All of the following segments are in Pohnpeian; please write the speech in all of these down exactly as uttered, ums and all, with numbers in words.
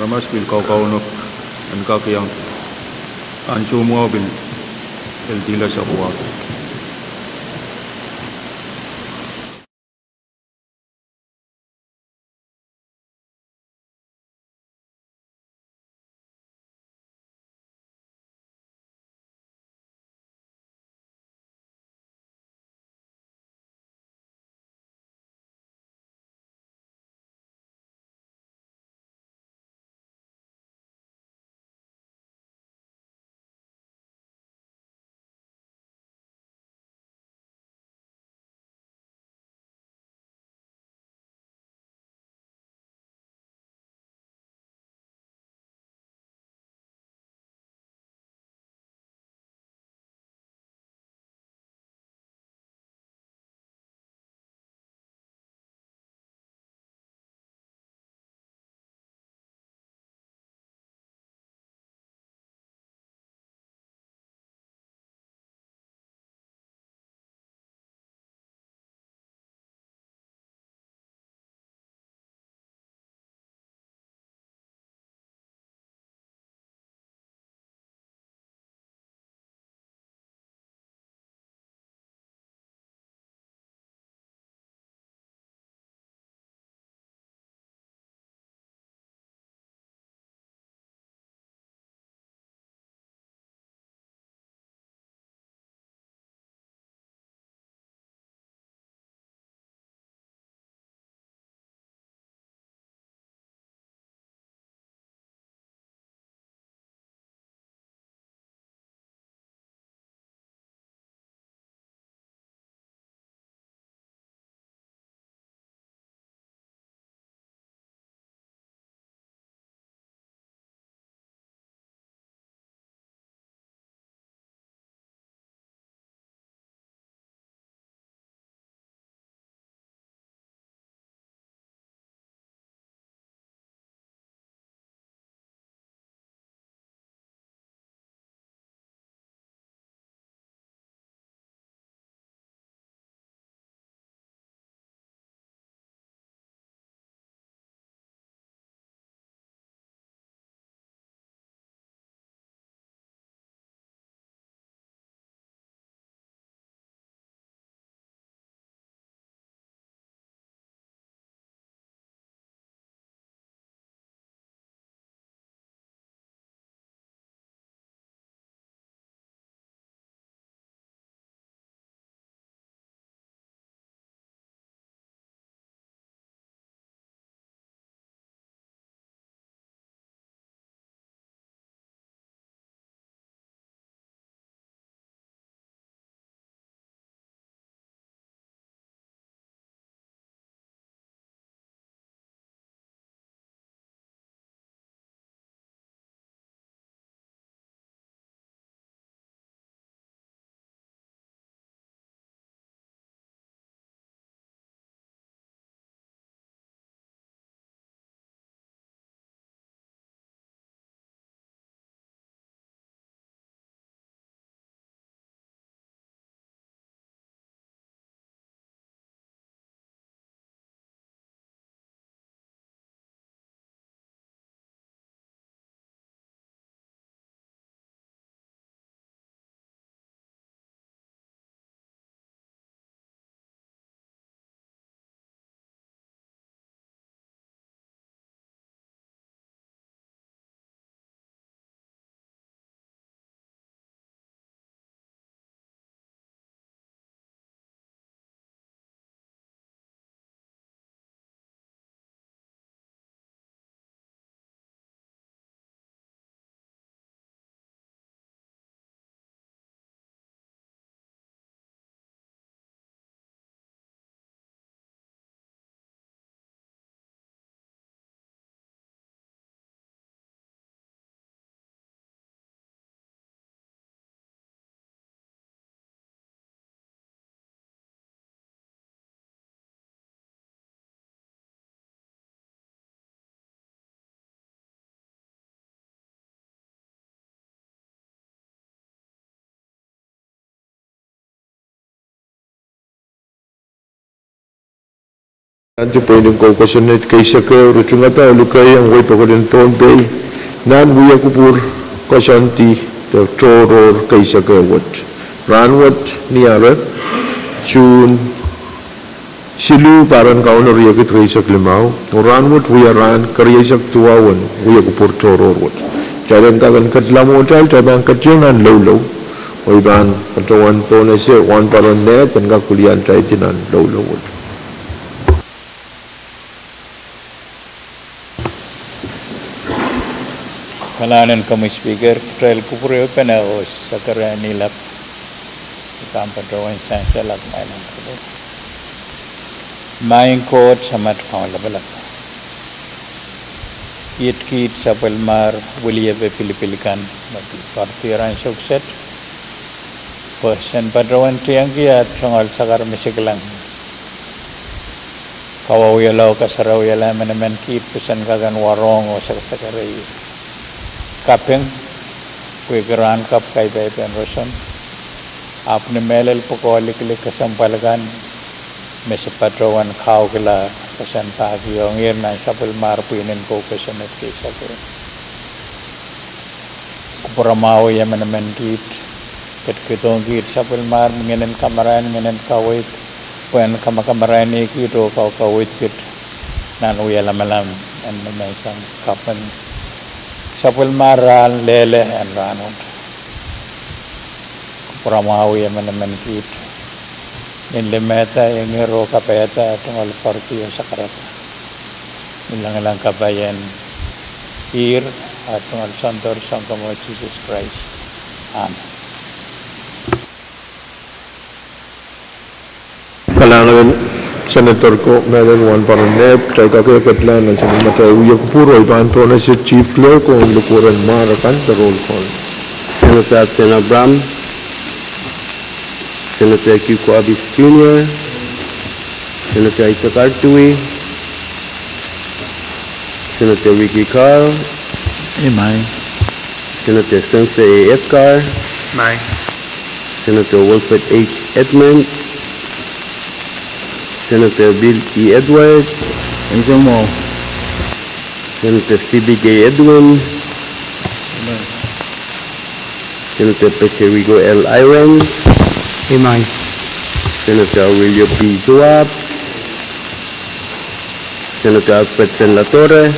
Aramas pil kaukaunop en kak iang ansou mwahu pil, pil dihla sapwuhk. Ante pweinen kou kosonned keisek ehu, ritungada oh lukeiong wehi pokon Pohnpei nan wia kupwur koasoandi de tohrohr keisek ehu wet. Rahnwet ni Are, Suhn siluh, pahr en Kauno riekid rieisek limau, oh rahnwet wia rahn kerieisek duwau en wia kupwur tohrohr wet. Kitail en kak en ketla mwohtail, kitail pahn ketiong nan loulou, oh I pahn patohwan pohnese wahnpoaron nehd en kak wiliandaidi nan loulou wet. Kalahngan en komwi Speaker, kitail kupwurpene oh sakarehni lap, I pahn patohwan sansal ahpw mwahilang kupwur. Maing Koht, Samat Kaun Lapalap, iet kiht sapwellimomwi wiliepe pilipil kan me poaridi rahn sohkset, pwe sen patohwan tiengki ah tungoal sakar misikilang kawauwiala oh kasarawiala emenemen kiht pwe sen kak en warohng oh sakasakarki kaping, pwehki rahn kapw kaipaipen roson, ahpw ni mehlel pwukoa likilik kesempwal kan me se patohwan kaukila, pwe sen pahkihongehr nan sapwellimomwi pwihn en kou kosonned keisek ehu. Kupwuramwahwih emenemen kiht, ketikihdohng kiht sapwellimomwi ngehnen kamarain, ngehnen kaweid, pwehn kamakamaraini kiht oh kaukaweid kiht nan wia lamalam en nimenseng kaping sapwellimomwi rahn lele en rahnwet. Kupwuramwahwih emenemen kiht, ni limehda, inger oh kapaiada tungoal poaridi oh sakarada. I lelehng kapai en ihr, ah tungoal Soundoro Sounkomour Sises Krais. Amen. Kalahngan en Senator ko, mehlel wahnpoaron nehd, kitail kak en ketla nan sapwellimatail wia kupwur oh I pahn pohnese Chief Clerk oh likwerehn mware kan de roll call. Senator Absen Abraham, Senator Q Kuabis Junior, Senator Isaac R. Dewey, Senator Ricky Carl, Senator Spencer A. Edgar, Senator Wilfred H. Edmund, Senator Bill E. Edward, Senator Sibi K. Edwin, Senator Patrick Rico L. Iron, Senator Aurelio P. Joab, Senator Alfred Sen Latore,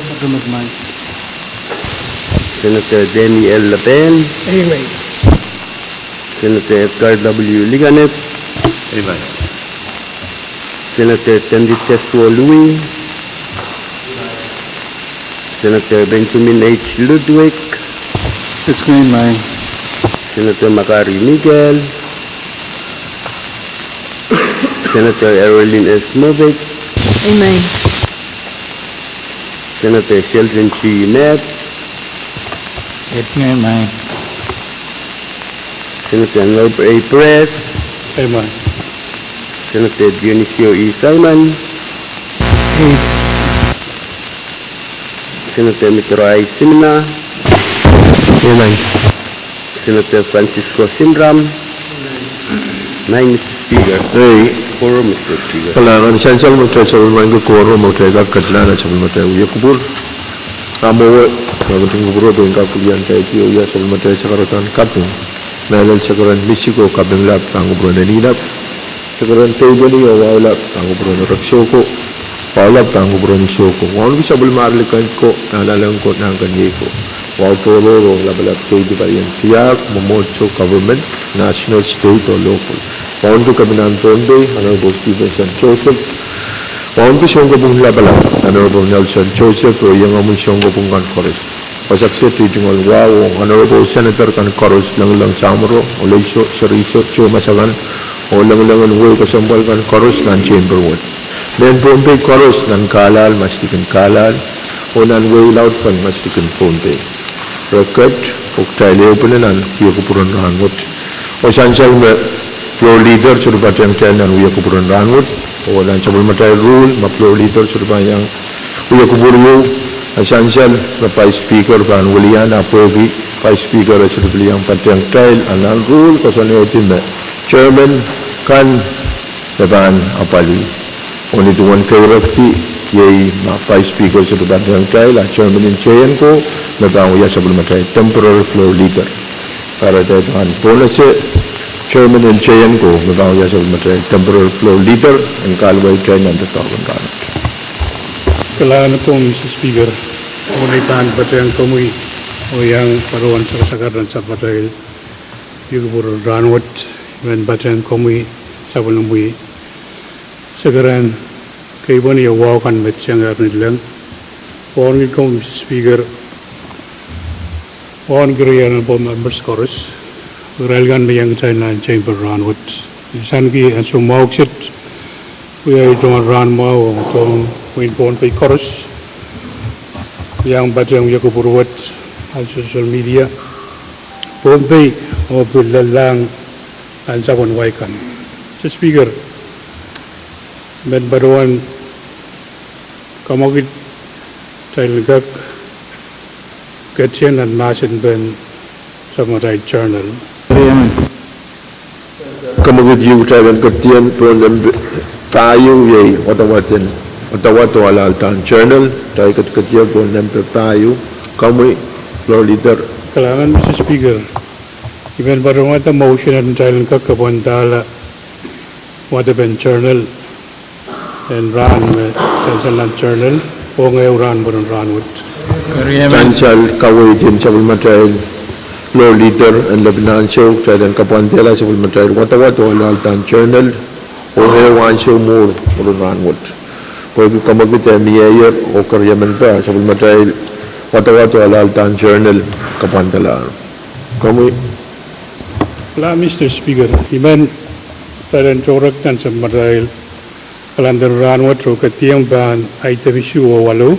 Senator Danny L. Lapen, Senator Edgar W. Likanep, Senator Tendit Teswo Louis, Senator Benjamin H. Ludwig, Senator Makari Miguel, Senator Erolin S. Moffitt, Senator Sheldon G. Knapp, Senator Norbert A. Press, Senator Dionisio E. Simon, Senator Mitro I. Simina, Senator Francisco Sinram. Maing Mister Speaker. Ei. Quorum, Mister Speaker. Kalahngan, sansal me kitail sapwellimaniki quorum me kitail kak ketla nan sapwellimatail wia kupwur. Amwo, ma kitail kupwur pwe en kak wiliandaidi oh wia sapwellimatail sakaradahn kaping. Mehlel sakaradahn misik oh kaping lap pahn kupwuren Eninap. Sakaradahn deipeni oh wahu lap pahn kupwuren Reksoko. Wahu lap pahn kupwuren Soko. Wauneki sapwellimomwi likan ko, nanalek ko, nahnkeniei ko. Wahu tohrohr oh lapalap, keidi palien tiahk, mwomwohdiso, government, national, state oh local. Wauneki Kepina en Pohnpei, Honorable Stevenson Joseph. Wauneki sounkopwung lapalap, Honorable Nelson Joseph, oh iengomwi sounkopwung kan koaros. Wasa kiset ih tungoal wahu oh Honorable Senator kan koaros, Lengileng Samworo, Oleiso, Seriso, Joe Masakan, oh lengilengen wehi kesempwal kan koaros nan chamber wet. Mehn Pohnpei koaros nan Carlisle, ma district en Carlisle, oh nan wehi laud kan ma district en Pohnpei. Re ket, oh kitail ehupene nan wia kupwuren rahnwet. Oh sansal me floor leader sohte patehng kitail nan wia kupwuren rahnwet. Oh nan sapwellimatail rule, ma floor leader sohte pahn iang wia kupwur ieu, e sansal me Vice Speaker pahn wilian, ahpw pwehki Vice Speaker e sohte pil iang patehng kitail, a nan rule koasoanehdi me chairman kan me pahn apwalih. Ong ni duwen keirekdi, iei ma Vice Speaker se pahn patehng kitail, a chairman en J N ko me pahn wia sapwellimatail temporary floor leader. Kahrehda pahn pohnese chairman en J N ko me pahn wia sapwellimatail temporary floor leader en kahluwa kitail nan doadoahk en rahnwet. Kalahngan ko, Mister Speaker. Ong ni pahn patehng komwi oh iang patohwan sakasakar nan sapwellimatail wieku pwuren rahnwet, I men patehng komwi sapwellimomwi sekerehn keipweni oh wahu kan me tieng ehr ni leng. Wauneki komwi, Mister Speaker, wauneki riei en board members koaros, irail kan me iang kitail nan chamber rahnwet. I sanki ansou mwahu kiset, wia ei tohn rahn mwahu ong tohn wein Pohnpei koaros, iang patehng wia kupwur wet nan social media, Pohnpei, oh pil lellahng nan sapwen wai kan. Mister Speaker, I men patohwan kamwekid kitail en kak ketien nan mahsen pen sapwellimatail journal. Kamwekid ieu kitail en ketien pohn nempe pahieu, iei wadawad en, wadawad oh alahldahr en journal, kitail ket-, ketien pohn nempe pahieu. Komwi, Floor Leader. Kalahngan, Mister Speaker. I men patohwanda motion en kitail en kak kapwandahla wadepen journal en rahn me sansal nan journal ong ehu rahn pwuren rahnwet. Sansal kaweid en sapwellimatail Floor Leader en lepin ansou, kitail en kapwandehla sapwellimatail wadawad oh alahldahr en journal ong ehu ansou mwuhr pwuren rahnwet. Pwehki kamwekid eh mieier oh keriemen pwe sapwellimatail wadawad oh alahldahr en journal kapwandalahr. Komwi. Kalahngan, Mister Speaker. I men kitail en tohrek nan sapwellimatail kalender rahnwet oh ketien pahn aidehn isuh oh waluh.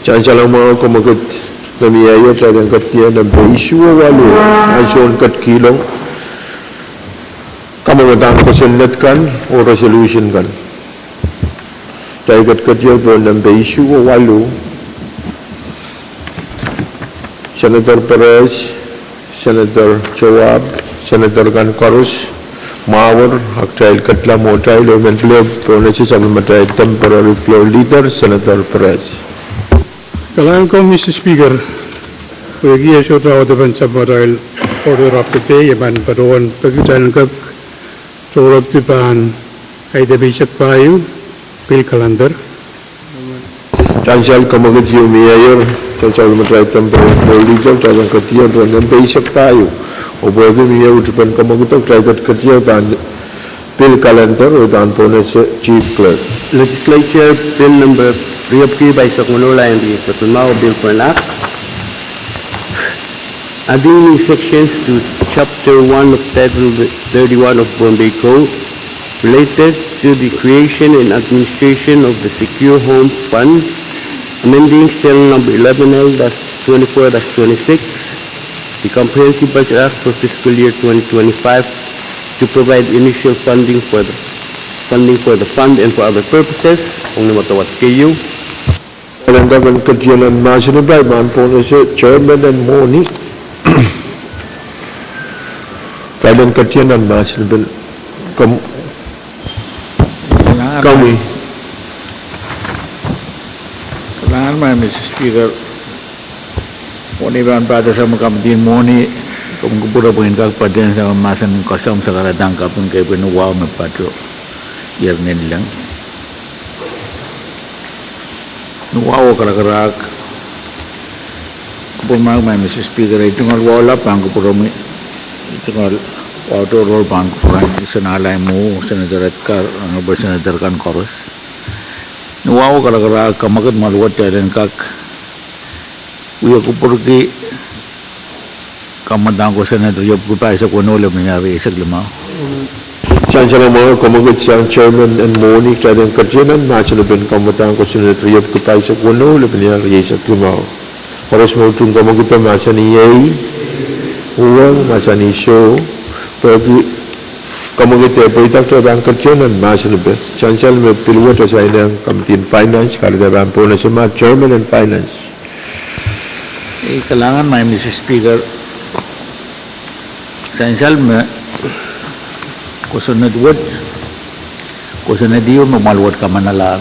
Sansal mwahu, kamwekid me mieier, kitail en ketien nempe isuh oh waluh ansoun ketkihong kamwadahn kosonned kan oh resolution kan. Kitail ket-, ketien pohn nempe isuh oh waluh. Senator Perez, Senator Joab, Senator kan koaros mwahuer, a kitail ketla mwohtail oh I men pil pohnese sapwellimatail temporary Floor Leader, Senator Perez. Kalahngan ko, Mister Speaker. Pwehki e sohte wadepen sapwellimatail order of the day, I men patohwan peki kitail en kak tohrohr pahn aidehn eisek pahieu, pil kalender. Sansal kamwekid ieu mieier, kitail sapwellimatail temporary Floor Leader, kitail en ketien pohn nempe eisek pahieu. Oh pwehki mie uhtupen kamwekido, kitail ket-, ketien pahn pil kalender oh I pahn pohnese Chief Clerk. Legislature Bill number riepwiki pahisek weneu, lap eisek limau, Bill for an Act. Adding new sections to Chapter one of Title thirty-one of Pohnpei Code related to the creation and administration of the Secure Homes Fund, amending Serial Number eleven L dash twenty-four dash twenty-six, the Comprehensive Budget Act for fiscal year twenty twenty-five, to provide initial funding for the, funding for the fund and for other purposes. Ong ni wadawad keieu. Kitail en kak ketien nan mahsen pil, I pahn pohnese chairman en mwohni. Kitail en ketien nan mahsen pil. Kom-, kalahngan, komwi. Kalahngan, Mister Speaker. Mwohni pahn patohsang me komwi en mwohni, komwi kupwure pwehn kak patehng sang mahsen koasoandi, sakaradahn kaping keipweni wahu me patoh ier nin leng. Ni wahu oh karakarahk, kupwur mahk, Mister Speaker, ei tungoal wahu lap pahn kupwuromwi, ei tungoal wahu tohrohr pahn kupwuromwi, Senator Alaimuu, Senator Edgar, Honorable Senator kan koaros. Ni wahu oh karakarahk, kamwekid me luwet kitail en kak wia kupwurki kamwadahn kosonned riepwiki pahisek weneu, lepin irair rieisek limau. Sansal mwahu, kamwekid sang chairman en mwohni, kitail en ketien nan mahsen pil, kamwadahn kosonned riepwiki pahisek weneu, lepin irair rieisek limau. Koaros me utung kamwekido mahsanih ei, uhwong, mahsanih soh. Pwehki kamwekid eh pweida, kitail pahn ketien nan mahsen pil. Sansal me pil wet asainehng Committee on Finance, kahrehda pahn pohnese ma chairman en Finance. Ei, kalahngan, Mister Speaker. Sansal me kosonned wet, Kosonned ieu me mwahl wet kamanalahr.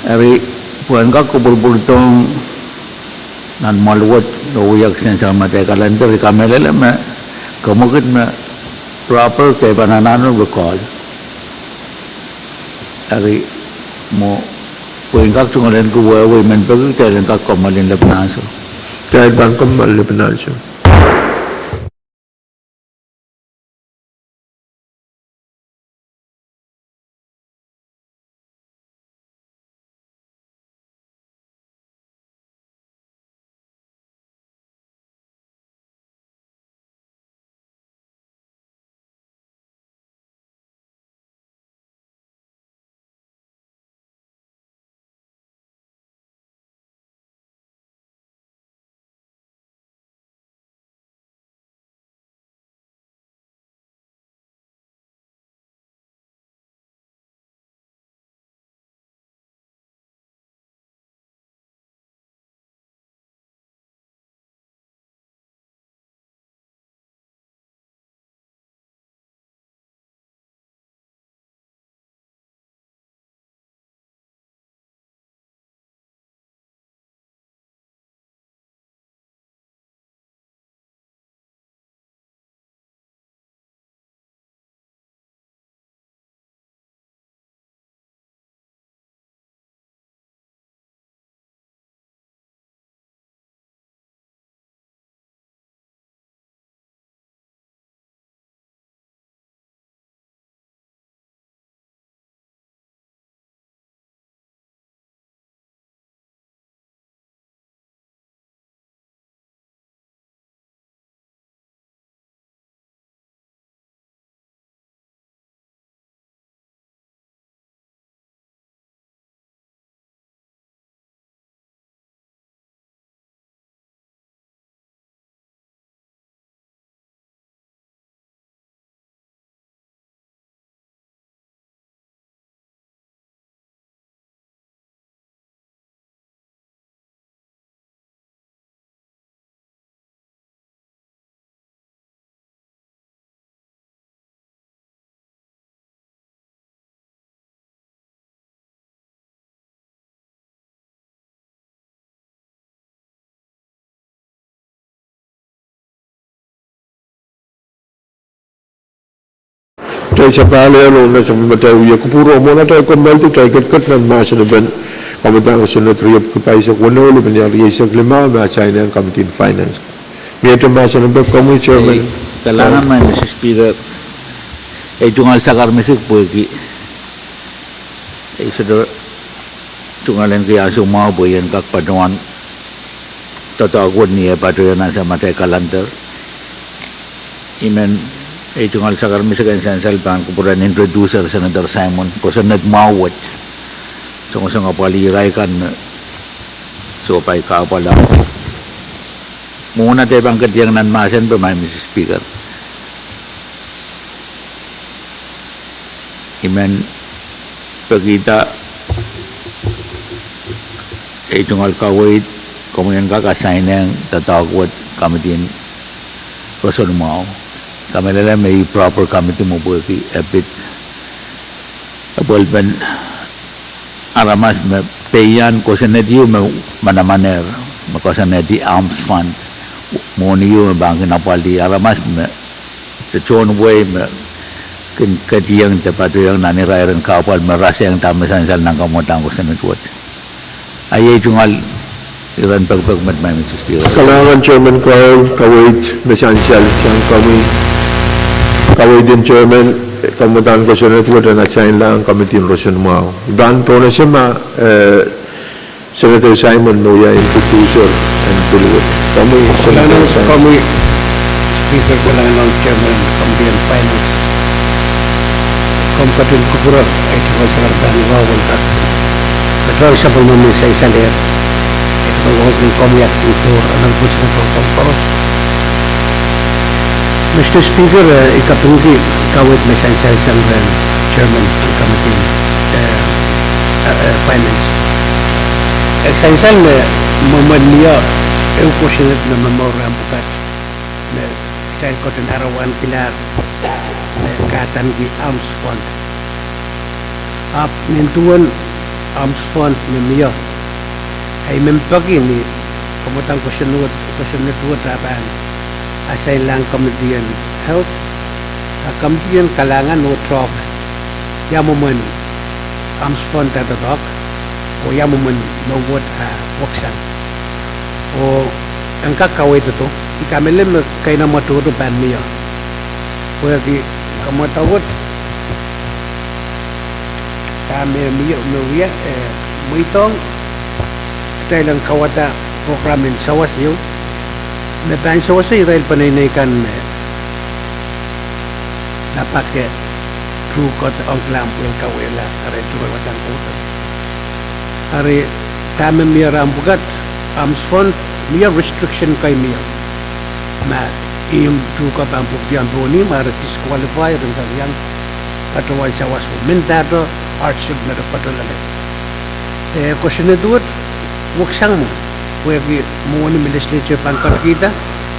Eri, pwehn kak kupwurupwurdohng nan mwahl wet oh wia kisin samatail kalender, I kamehlele me komw kihda me proper, ke pahn anahne record. Eri, mwo pwe I kak tungoal en kuwehwe, I men peki kitail en kak kommoal en lepin ansou. Kitail pahn kommoal lepin ansou. Kitail sapahl ehu nan sapwellimatail wia kupwur oh mwohn atail kommoaldi, kitail ketiket nan mahsenepen Kamwadahn Kosonned riepwiki pahisek weneu, limenian rieisek limau, me asainehng Committee on Finance. Miehte mahsen en pek, komwi Chairman. Kalahngan, Madam Speaker. Ei tungoal sakar misik pwehki ei sohte tungoal en kihong ansou mwahu pwe I en kak patohwan doadoahk wet ni eh patohwan nan samatail calendar. I men, ei tungoal sakar misik en sansal pahn kupwuren introducer Senator Simon, kosonned mwahu wet. Songosong apwalih irail kan me sohpai kahpwal. Mwohn atail pahn ketiong nan mahsen pwe, Madam Speaker, I men pekihda ei tungoal kaweid, komwi en kak asainehng doadoahk wet Committee en Roson Mwahu. Kamehlele me ih proper committee mwo pwehki e pid epwelpen aramas me peian kosonned ieu me manamanehr, me kosonnedi alms fund, mwohn ieu me pahn kin apwalih aramas me de tohn wehi me kin ketiong de patohiong nan irair en kahpwal me rasehng dahme sansal nan Kamwadahn Kosonned wet. A iei tungoal iren pekipek met, Madam Speaker. Kalahngan Chairman Kau, kaweid me sansal sang komwi. Kaweid en Chairman Kamwadahn Kosonned wet en asainlahng Committee en Roson Mwahu. I pahn pohnese ma, eh, Senator Simon me wia introducer en bill wet. Komwi Senator Simon. Komwi Speaker, kalahngan Chairman Committee on Finance. Komw ketin kupwure ei tungoal sakar pahn wahu en kak patohwan sapwellime me sansal er. Ei tungoal wahu en komwi acting floor, Honorable Senator Tom Koros. Mister Speaker, eh, I kapingki kaweid me sansal sang rehn Chairman en Committee, eh, eh, eh, Finance. Eh, sansal me mwomwen mie ehu kosonned me momour rahn pwukat me kitail ketin arawankilahr. me kadaniki ALMS fund. Ahpw nin duwen ALMS fund me mie, I men peki ni kamwadang kosonned wet, kosonned wet ah pahn assign lahng committee en health, a committee en kalahngan oh talk ia mwomwen ALMS fund ah doadoahk, oh ia mwomwen me wet ah weksang. Oh en kak kaweid doadoahk, I kamehlele me keinemwe tohto pahn mie. Pwehki kamwadang wet, dahme mie, me wia, eh, mweidohng kitail en kauwada program en sawas ieu, me pahn sewese irail peneinei kan me lapake, tuhkehn ong kilang pwihn kawehla, eri tungoal wadang kouda. Eri dahme mie rahn pwukat, ALMS fund, mie restriction kei mie. Ma ihmw tuhke pahn pwukdiong pohn ihmw, eri disqualify, ren kak iang patohwan sawas mendahte hardship me re patohlahng. Eh, kosonned wet, weksang mwo, pwehki mwohni me legislature pahn ketikihda,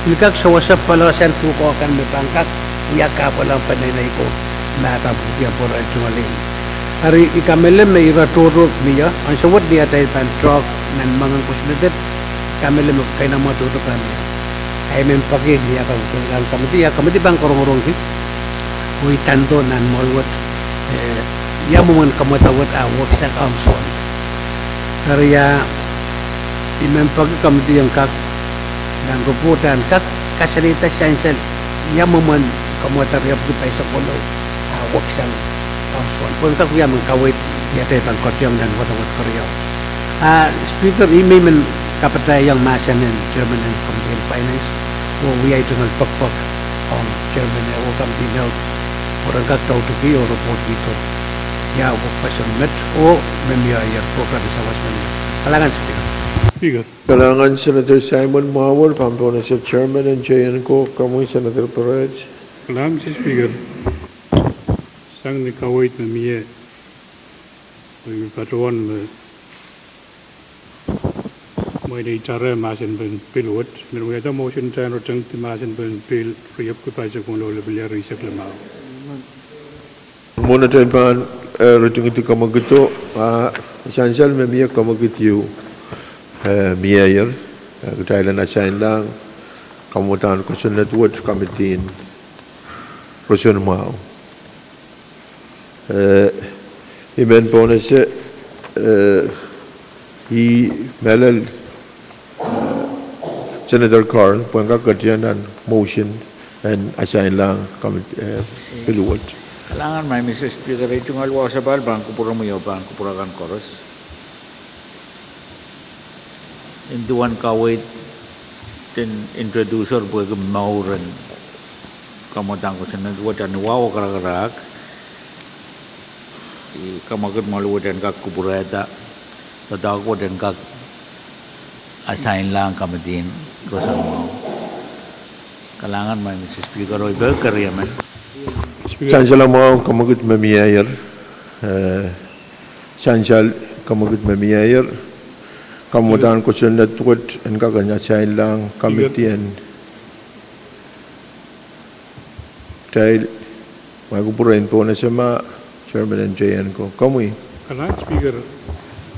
pil kak sewese poalohsang tuhke kan me pahn kak wia kahpwal ong peneinei ko, ma pahn pwukdiong pohn irail tungoal ihmw. Eri I kamehlele me ira tohto mie, ansou wet ni atail pahn talk nan moangen kosonned, I kamehlele me keinemwe tohto pahn mie. I men peki ni ah committee, ah committee pahn korongorongki oh idando nan mwoahl wet, eh, ia mwomwen kamwadang wet ah weksang ALMS fund. Eri ah I men peki committee en kak nan report ah en kak kasalehda sansal ia mwomwen kamwadang riepwiki paisek weneu ah weksang ALMS fund, pwe en kak wia mehn kaweid ni atail pahn koadoadoahng nan wadawad keriau. Ah Speaker, I men men kapatahiong mahsen en chairman en committee en finance, oh wia ei tungoal pekpek ong chairman eh oh committee en health, pwe ren kak tauteki oh report kihdo ia wekpeseng met oh me mie ier program sawas me mie. Kalahngan Speaker. Kalahngan Senator Simon Mwahuor, pahn pohnese chairman en J N ko, komwi Senator Perez. Kalahngan Speaker, sang ni kaweid me mie, I patohwan me mwein I tare mahsen en pil wet, I men wiahda motion en rotongehr mahsen en pil riepwiki paisek weneu, lipilipil ire eisek limau. Mwohn atail pahn, eh, rotongehr kamwekido, ah, sansal me mie kamwekid ieu, eh, mieier, eh, kitail en assign lahng kamwadang kosonned wet committee en roson mwahu. Eh, I men pohnese, eh, I mehlel Senator Carl pwe en kak ketido nan motion en assign lahng committee, eh, pil wet. Kalahngan Madam Speaker, ei tungoal wasapahl pahn kupwuromwi oh pahn kupwur akan koaros. Nin duwen kaweid en introducer pwehki mour en kamwadang kosonned wet en wahu oh karakarahk, I kamwekid mwahl wet en kak kupwurehda doadoahk wet en kak assign lahng committee en roson mwahu. Kalahngan Madam Speaker, oh I peki keriemen. Sansal mwahu, kamwekid me mieier, eh, sansal, kamwekid me mieier, kamwadang kosonned wet en kak en assign lahng committee en Kitail, ma I kupwure en pohnese ma chairman en J N ko, komwi. Kalahngan Speaker,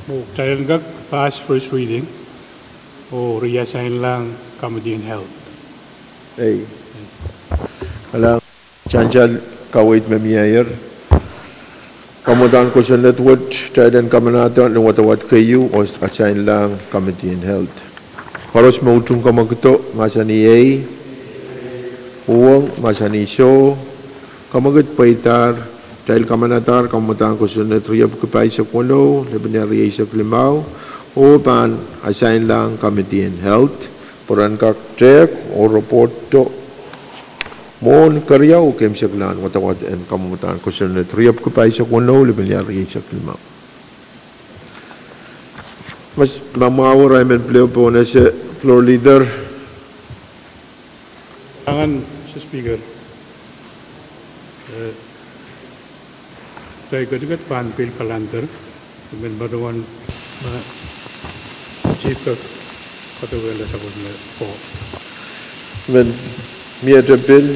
mwo kitail en kak pass first reading oh reassign lahng committee en health. Ei. Kalahngan. Sansal kaweid me mieier. Kamwadang kosonned wet kitail en kamanahda nan wadawad keieu oh assign lahng committee en health. Koaros me utung kamwekido, mahsanih ei. Uhwong, mahsanih soh. Kamwekid pweidahr, kitail kamanadahr kamwadang kosonned riepwiki paisek weneu, lipilipil ire eisek limau, oh pahn assign lahng committee en health, pwe ren kak tehk oh report mwohn keriau oh keimwseklahn wadawad en kamwadang kosonned riepwiki paisek weneu, lipilipil ire eisek limau. Mas, ma mwahu arail men pil pohnese, Floor Leader. Kalahngan Mister Speaker. Eh, kitail ketiket pahn pil kalandar. I men patohwan ma Chief kak kadehdehla sapwellime four. I men miehte pil,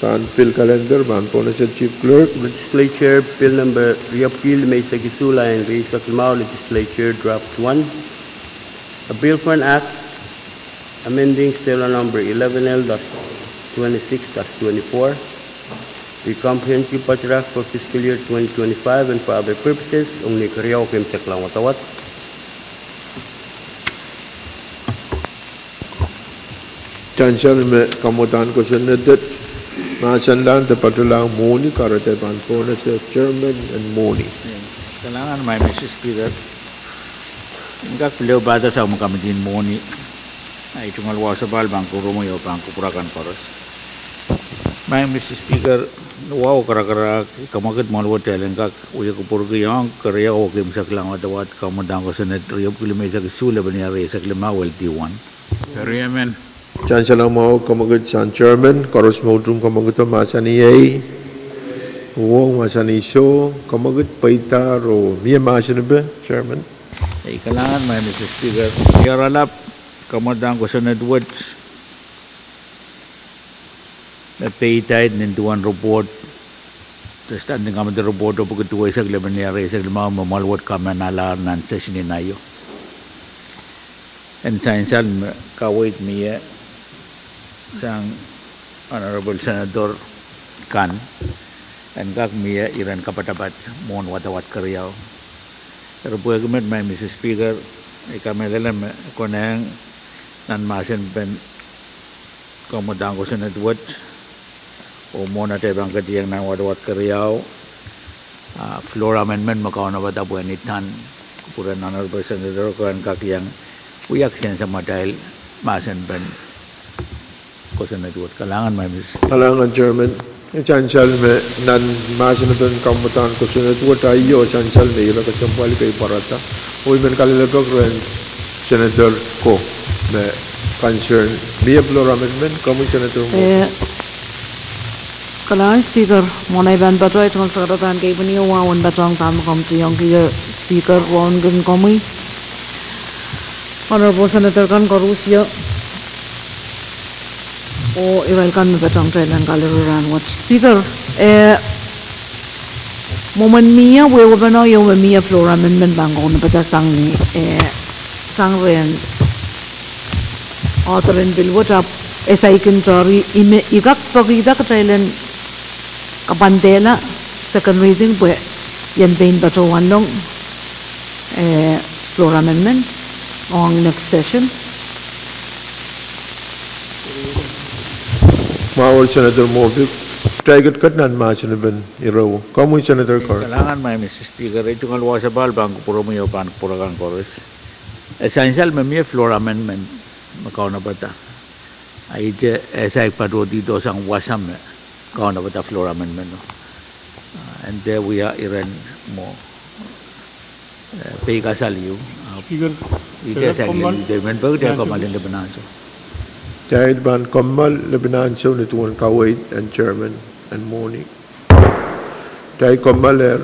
Pahn pil kalender, pahn pohnese Chief Clerk. Legislature Bill number riepwiki limeisek isuh, lain rieisek limau, Legislature Draft one. A bill for an act amending Serial Number eleven L dash twenty-six dash twenty-four, the Comprehensive Budget Act for fiscal year twenty twenty-five and for other purposes, ong ni keriau keimwseklahn wadawad. Sansal me kamwadahn kosonned wet mahsenlahn de patohlahng mwohni, kahrehda pahn pohnese Chairman en mwohni. Kalahngan, Madam Speaker. En kak pil ehu pahda sang me committee en mwohni, ahi tungoal wasapahl pahn kupwuromwi oh pahn kupwur akan koaros. Madam Speaker, wahu karakarahk, I kamwekid mwoahl wet kitail en kak wia kupwurki ong keriau oh keimwseklahn wadawad, kamwadahn kosonned riepwiki limeisek isuh, lepin rieisek limau, L D one. Sansal mwahu, kamwekid sang Chairman, koaros me utung kamwekid oh mahsanih ei, oh mahsanih soh, kamwekid pweida oh mie mahsen epe, Chairman. Ei, kalahngan, Madam Speaker. Iar alap, kamwadahn kosonned wet me peidahn nin duwen report, de Standing Committee report, oh pwuki duweisek lepin rieisek limau me mwoahl wet kamanalahr nan session en aio. En sansal me kaweid mie sang Honorable Senator kan en kak mie iren kapatapat mwohn wadawad keriau. Eri pwehki met, Madam Speaker, I kamehlele me konehng nan mahsen pen kamwadahn kosonned wet oh mwohn atail pahn ketieng nan wadawad keriau, ah, floor amendment me kaunopada pwehn iang kupwuren Honorable Senator ko en kak iang wia kisin samatail mahsen pen kosonned wet. Kalahngan, Madam Speaker. Kalahngan, Chairman. E sansal me nan mahsen pen kamwadahn kosonned wet aio, sansal me ire kesempwal kei pwarada, oh I men kalelapak rehn Senator ko me concern mie floor amendment, komwi Senator Moore. Eh, kalahngan Speaker, mwohn ei pahn patohwan tungoal sakaradahn kei pwini oh wahu en patohwan dahme komw tiongki, Speaker, wauneki komwi, Honorable Senator kan koaros, oh irail kan me patohwan kitail en kalaro rahnwet. Speaker, eh, mwomwen mie wehwehpen ieu me mie floor amendment pahn kaunopada sang ni, eh, sang rehn author en bill wet, ahpw e saikinte eri I me, I kak pekihda kitail en kapwandehla second reading pwe I en pein patohwan long, eh, floor amendment ong next session. Mwahu Senator Moffitt, kitail ketiket nan mahsen pen ire wet. Komwi Senator Carr. Kalahngan, Madam Speaker, ei tungoal wasapahl pahn kupwuromwi oh pahn kupwur akan koaros. E sansal me mie floor amendment me kaunopada. A ihte e saik patohdi sang wasa me kaunopada floor amendment o. Ah, en dehr wia iren mwo, eh, peikasal ieu. Ah, Speaker, ihte saik kommoal, ihte men pwe kitail kommoal en lepin ansou. Kitail pahn kommoal lepin ansou ni duwen kaweid en Chairman en mwohni. Kitail kommoal er.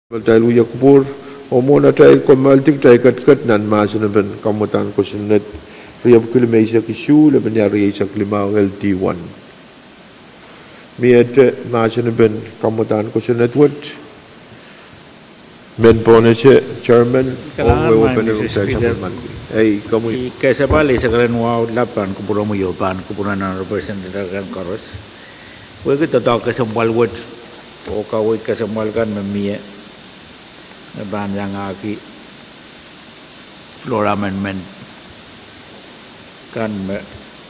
Atail wia kupwur, oh mwohn atail komoaldi, kitail ketiket nan mahsen en pein kamwadahn kosonned riepwiki limeisek isuh, lepin iar rieisek limau, L D one. Miehte mahsen en pein kamwadahn kosonned wet, men pohnese chairman, oh, I kesempwal eisek ren wahu lap pahn kupwuromwi oh pahn kupwuren representative kan koaros. Pwehki doadoahk kesempwal wet, oh kaweid kesempwal kan me mie, me pahn iangahki floor amendment kan me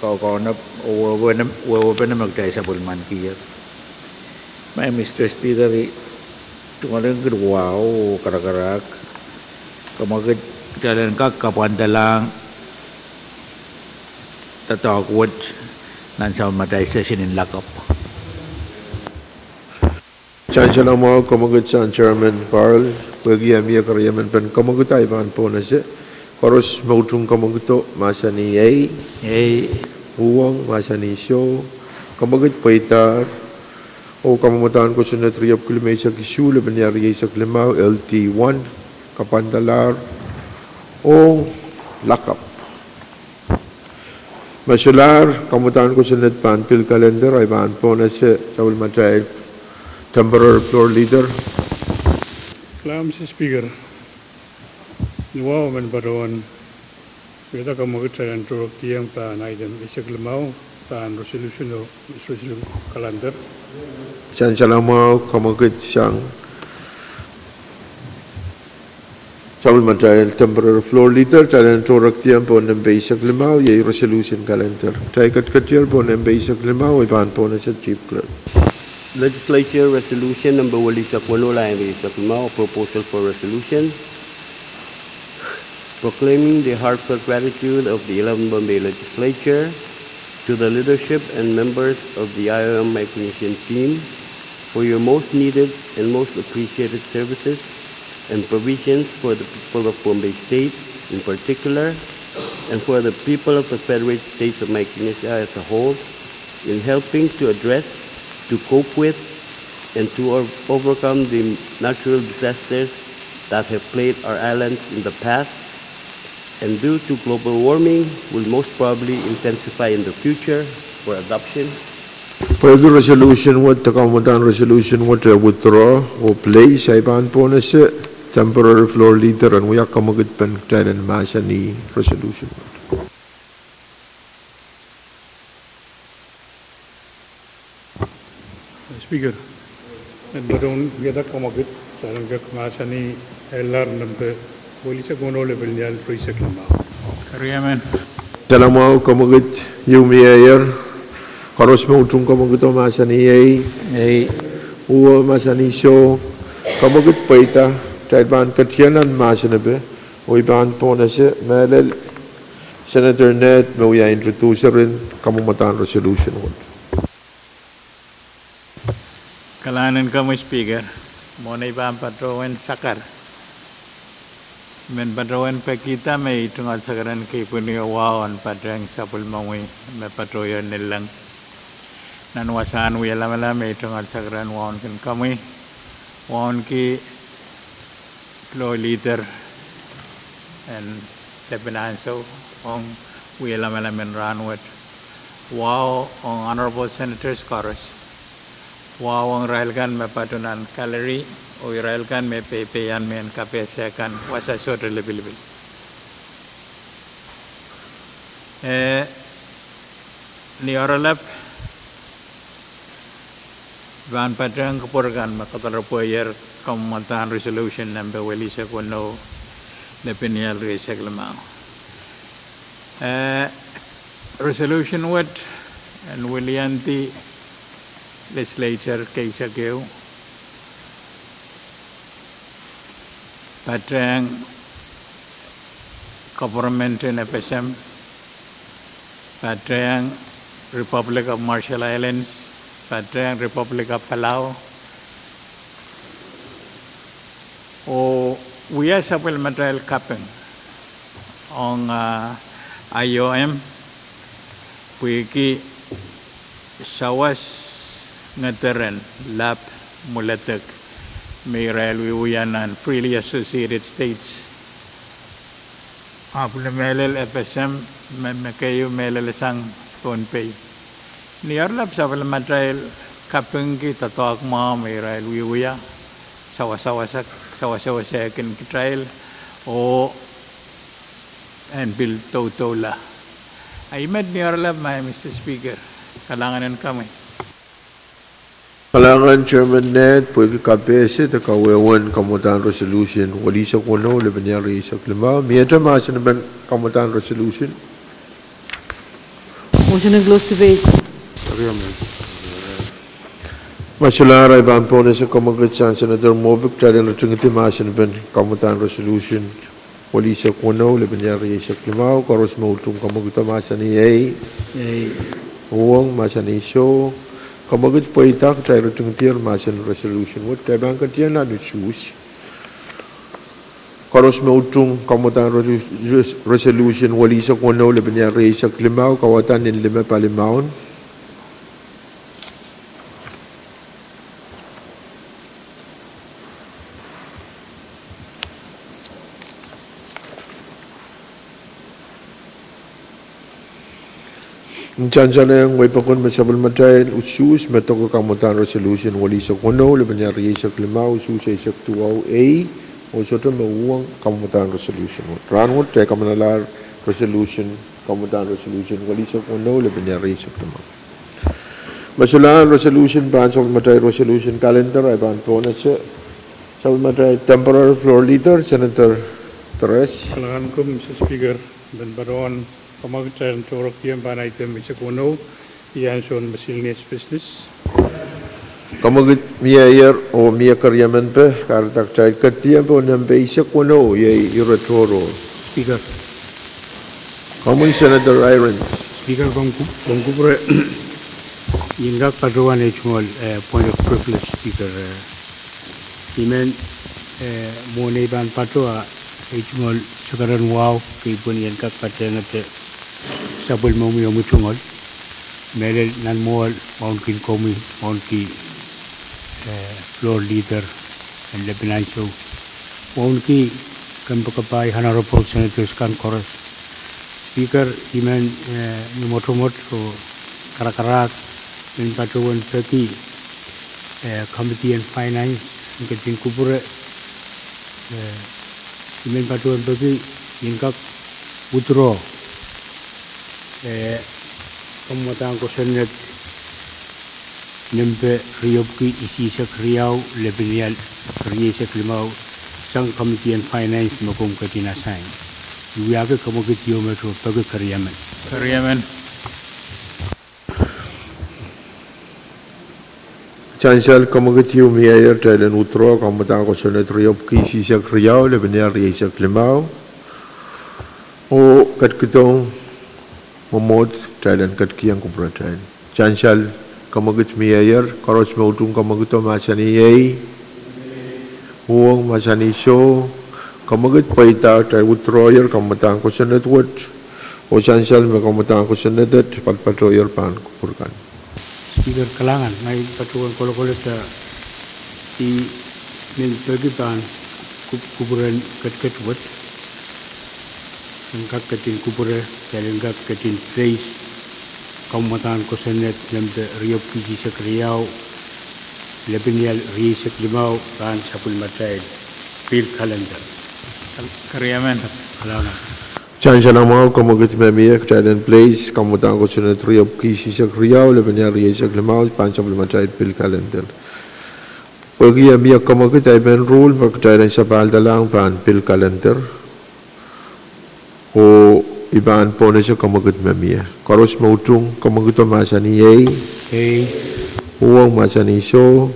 kaukaunop oh wehwehpene me kitail sapwellimanikier. Maing Mister Speaker, I tungoalenki wahu oh karakarahk, kamwekid kitail en kak kapwandalahng doadoahk wet nan sapwellimatail session en lakapw. Sansal mwahu kamwekid sang Chairman Carl, pwehki e mie keriemen pein kamwekid, I pahn pohnese: koaros me utung kamwekido mahsanih ei. Uhwong mahsanih soh. Kamwekid pweidahr, oh kamwadahn kosonned riepwiki limeisek isuh, lepin iar rieisek limau, L D one, kapwandalahr ong lakapw. Me solahr, kamwadahn kosonned pahn pil kalender, I pahn pohnese sapwellimatail temporary floor leader. Kalahngan Mister Speaker, ni wahu men patohwan wiahda kamwekid, kitail en tohrohrkihong pahn item eisek limau, pahn resolution oh resolution calendar. Sansal mwahu kamwekid sang sapwellimatail temporary floor leader, kitail en tohrohrkihong pohn nempe eisek limau, iei resolution calendar. Kitail ketiketier pohn nempe eisek limau, I pahn pohnese Chief Clerk. Legislature Resolution number welihsek weneu, lahn eisek limau, a proposal for resolution proclaiming the heartfelt gratitude of the eleventh Bombay Legislature to the leadership and members of the I O M Micronesian team for your most needed and most appreciated services and provisions for the people of Pohnpei State in particular, and for the people of the Federated States of Micronesia as a whole, in helping to address, to cope with, and to o-, overcome the natural disasters that have plagued our islands in the past and due to global warming will most probably intensify in the future for adoption. Pwehki resolution wet, kamwadahn resolution wet, eh, withdraw oh place, I pahn pohnese temporary floor leader en wia kamwekid pein kitail en mahsanih resolution wet. Speaker, men patohwan wiahda kamwekid, kitail en kak mahsanih L R nempe welihsek weneu, lepin iar rieisek limau. Keriemen. Sansal mwahu kamwekid, ieu mieier, koaros me utung kamwekido mahsanih ei. Uhwong mahsanih soh. Kamwekid pweida, kitail pahn ketier nan mahsen en pein, oh I pahn pohnese mehlel Senator Ned me wia introducer en kamwadahn resolution wet. Kalahngan en komwi Speaker, mwohn ei pahn patohwen sakar, I men patohwen pekihda me I tungoal sakar en kei pwihn oh wahu en patehng sapwellimomwi me patohier nilleng nan wasahn wie lamalam. I tungoal sakar en wauneki komwi, wauneki floor leader en lepin ansou ong wie lamalam en rahnwet. Wahu ong honorable senators koaros. Wahu ong irail kan me patoh nan gallery oh irail kan me peipeian mehn kapehse kan wasa sohte lipilipil. Eh, ni oaralap, I pahn patehng kupwur kan me kadarapweier kamwadahn resolution nempe welihsek weneu, lepin iar rieisek limau. Eh, resolution wet en wiliandi legislature keisek ehu, patehng government en FSM, patehng Republic of Marshall Islands, patehng Republic of Palau, oh wia sapwellimatail kaping ong, ah, I O M, pwehki sawas, ngederen, lap, mwiledek, me irail wiewia nan Freely Associated States, ahpw ni mehlel FSM, me, me keieu mehlel sang Pohnpei. Ni oaralap sapwellimatail kapingki doadoahk mwahu me irail wiewia, sawasawasek, sawasawasehkin kitail, oh en pil doudoula. Ahi met ni oaralap, Mister Speaker. Kalahngan en komwi. Kalahngan Chairman Ned, pwehki kapehse de kawehwe en kamwadahn resolution welisek weneu, lepin iar rieisek limau. Miehte mahsen en kamwadahn resolution? Motion to close debate. Me solahr, I pahn pohnese kamwekid sang Senator Moffitt, kitail en ritingidi mahsen en kamwadahn resolution welisek weneu, lepin iar rieisek limau. Koaros me utung kamwekido mahsanih ei. Ei. Uhwong mahsanih soh. Kamwekid pweida, kitail ritingdier mahsen resolution wet. Kitail pahn ketien nan usuhs. Koaros me utung kamwadahn resolu-, res-, resolution welisek weneu, lepin iar rieisek limau, kauwada nin lime pali maun. Ni sansal ong wehi pokon me sapwellimatail usuhs me doke kamwadahn resolution welisek weneu, lepin iar rieisek limau, usuhs eisek duwau ei, oh sohte me uhwong kamwadahn resolution wet. Rahnwet kitail kamanalahr resolution, kamwadahn resolution welisek weneu, lepin iar rieisek limau. Me solahr resolution pahn sapwellimatail resolution calendar, I pahn pohnese sapwellimatail temporary floor leader, Senator Therese. Kalahngan komwi, Mister Speaker. Pen patohwan kamwekid, kitail en tohrohr ong pahn item eisek weneu, iei ansoun miscellaneous business. Kamwekid mieier oh mie keriemen pe, kahrehda kitail ketiempe nempe eisek weneu, iei ire tohrohr. Speaker. Komwi Senator Irons. Speaker, komw ku-, komw kupwure, I en kak patohwan ei tungoal, eh, point of privilege, Speaker, eh, I men, eh, mwohn ei pahn patohwan ei tungoal sekeren wahu, kei pwehn I en kak patehngete sapwellimomwi omwi tungoal. Mehlel nan mwoahl, wauneki komwi, wauneki, eh, floor leader, en lepin ansou. Wauneki kompoakepahi honorable senators kan koaros. Speaker, I men, eh, ni mwotomwot oh karakarahk, I men patohwan peki, eh, Committee on Finance, en ketin kupwure, eh, I men patohwan peki, I en kak withdraw, eh, kamwadahn kosonned nempe riepwiki isihsek riau, lepin ial rieisek limau, sang Committee on Finance me komw ketin assign. I wiahki kamwekid ieu me tohto peki keriemen. Keriemen. Sansal kamwekid ieu mieier, kitail en withdraw kamwadahn kosonned riepwiki isihsek riau, lepin ial rieisek limau. Oh ketikihdohng mwomwohd, kitail en ketikihong kupwuratail. Sansal kamwekid mieier, koaros me utung kamwekido mahsanih ei. Uhwong mahsanih soh. Kamwekid pweida, kitail withdrawyer kamwadahn kosonned wet. Oh sansal me kamwadahn kosonned et patpatohier pahn kupwur kan. Speaker, kalahngan, ma I patohwan kolokolehda, I men peki pahn kup-, kupwuren ketiket wet. En kak ketin kupwure, kitail en kak ketin place kamwadahn kosonned nempe riepwiki isihsek riau, lepin ial rieisek limau, pahn sapwellimatail pil calendar. Keriemen. Kalahngan. Sansal mwahu, kamwekid me mie, kitail en place kamwadahn kosonned riepwiki isihsek riau, lepin ial rieisek limau, pahn sapwellimatail pil calendar. Pwehki e mie kamwekid, I men rule me kitail en sapahldahlahng pahn pil calendar. Oh I pahn pohnese kamwekid me mie. Koaros me utung kamwekido mahsanih ei. Ei. Uhwong mahsanih soh.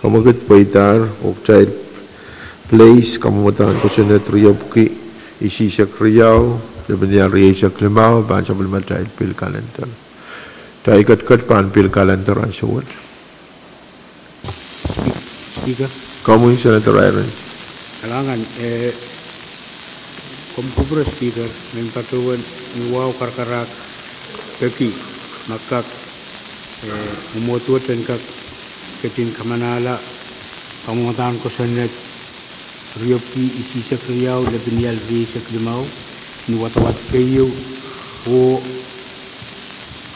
Kamwekid pweidahr oh kitail place kamwadahn kosonned riepwiki isihsek riau, lepin ial rieisek limau, pahn sapwellimatail pil calendar. Kitail ketiket pahn pil calendar ansou wet. Speaker. Komwi Senator Irons. Kalahngan, eh, komw kupwure Speaker, men patohwan ni wahu karakarahk peki ma kak, eh, mwomwohd wet en kak ketin kamanahla Kamwadahn kosonned riepwiki isihsek riau, lepin ial rieisek limau, ni wadawad keieu, oh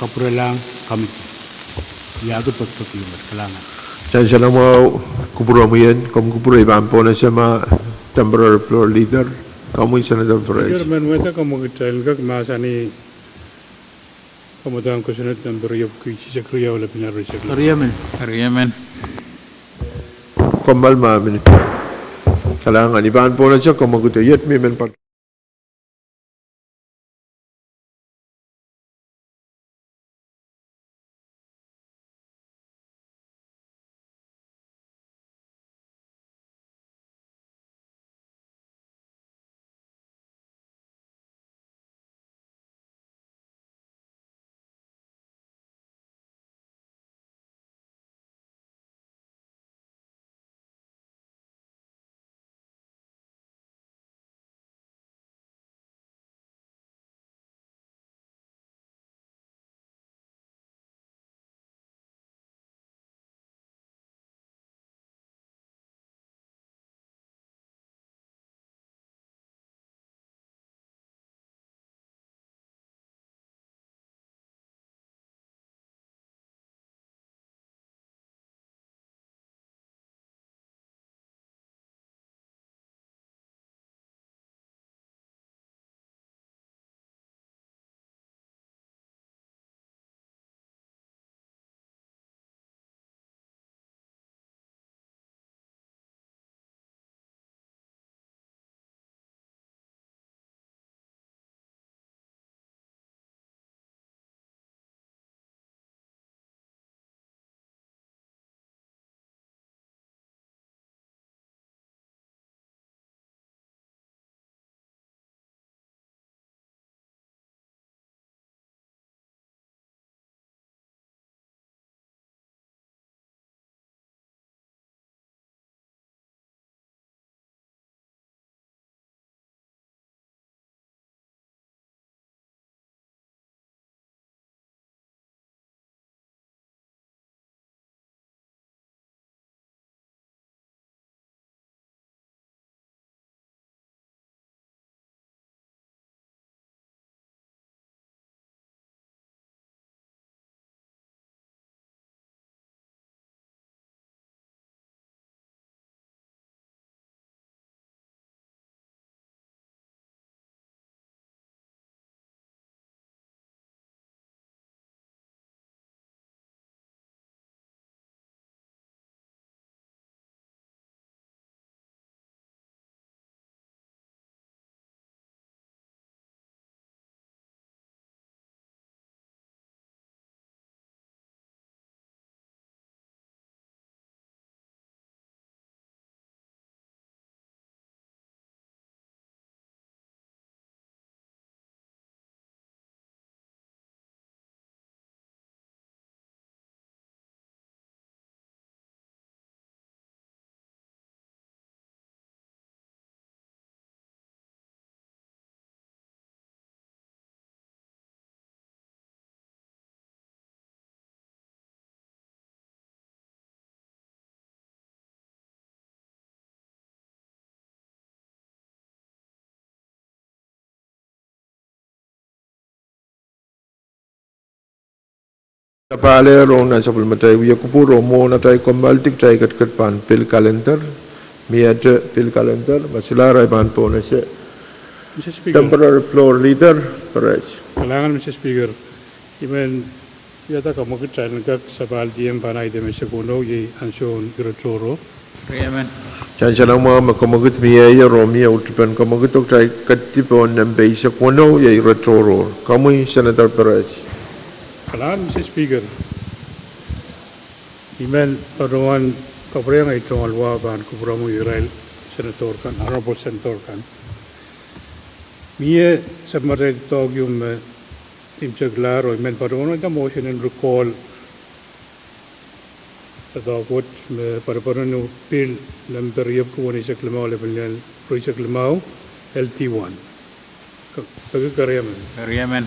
kapwurelahng committee. Iahki pekpek ieu, kalahngan. Sansal mwahu, kupwuromwi en, komw kupwure, I pahn pohnese ma temporary floor leader, komwi Senator Perez. Speaker, men wehda komw kitail kak mahsanih kamwadahn kosonned nempe riepwiki isihsek riau, lepin ial rieisek limau. Riemen. Riemen. Komw mal ma minit. Kalahngan, I pahn pohnese komw kitail iet mi men pat. Sapahl ehr ong nan sapwellimatail wia kupwur oh mwohn atail kommoaldi, kitail ketiket pahn pil kalender. Miehte pil kalender, ma solahr ahi pahn pohnese. Temporary floor leader, Perez. Kalahngan, Mister Speaker. I men wiahda kamwekid kitail en kak sapahl dihem pahn ahi de me sekuno, iei ansoun ire tohrohr. Riemen. Sansal mwahu, ma kamwekid mie, oh mie uhtipen kamwekid, oh kitail ketikihong nempe eisek weneu, iei ire tohrohr. Komwi Senator Perez. Kalahngan, Mister Speaker. I men patohwan kapwurehiong ei tungoal wa pahn kupwuromwi irail Senator kan, Honorable Senator kan. Mie sapwellimatail doadoahk ieu me imwseklahr, oh I men patohwan wia motion en recall doadoahk wet me patopato ni pil nempe riepwiki weneisek limau, lepin ial rieisek limau, L T one. Peki, keriemen. Keriemen.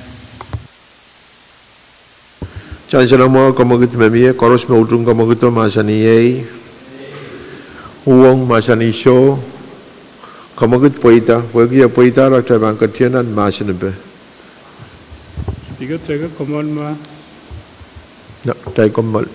Sansal mwahu, kamwekid me mie, koaros me utung kamwekido mahsanihei. Uhwong mahsanih soh, kamwekid pweida, pwehki e pweida, a kitail pahn ketien nan mahsen en pe. Speaker, teke komon ma. Na, kitail komon.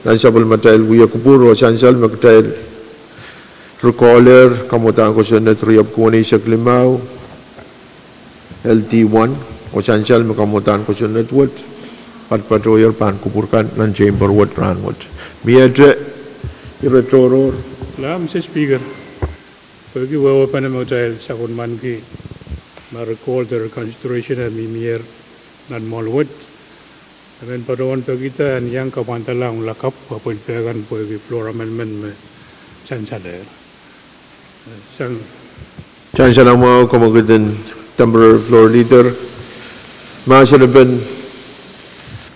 Nan sapwellimatail wia kupwur oh sansal me kitail rikohlehr, kamwadang kosonned riepwuki weneisek limau. L D one, oh sansal me kamwadahn kosonned wet, patpatohier pahn kupwur kan nan chamber wet rahnwet. Miehte ire tohrohr. Lahng, Mister Speaker. Pwehki wehwehpene me kitail sapwellimaniki me recall de reconsideration e mihmier nan mwoahl wet, I men patohwan peki en iang kapwandala ong lakapw, pwe pil pehkan pwehki floor amendment me sansalehr. Sang. Sansal mwahu, kamwekid en temporary floor leader. Mahsen en pen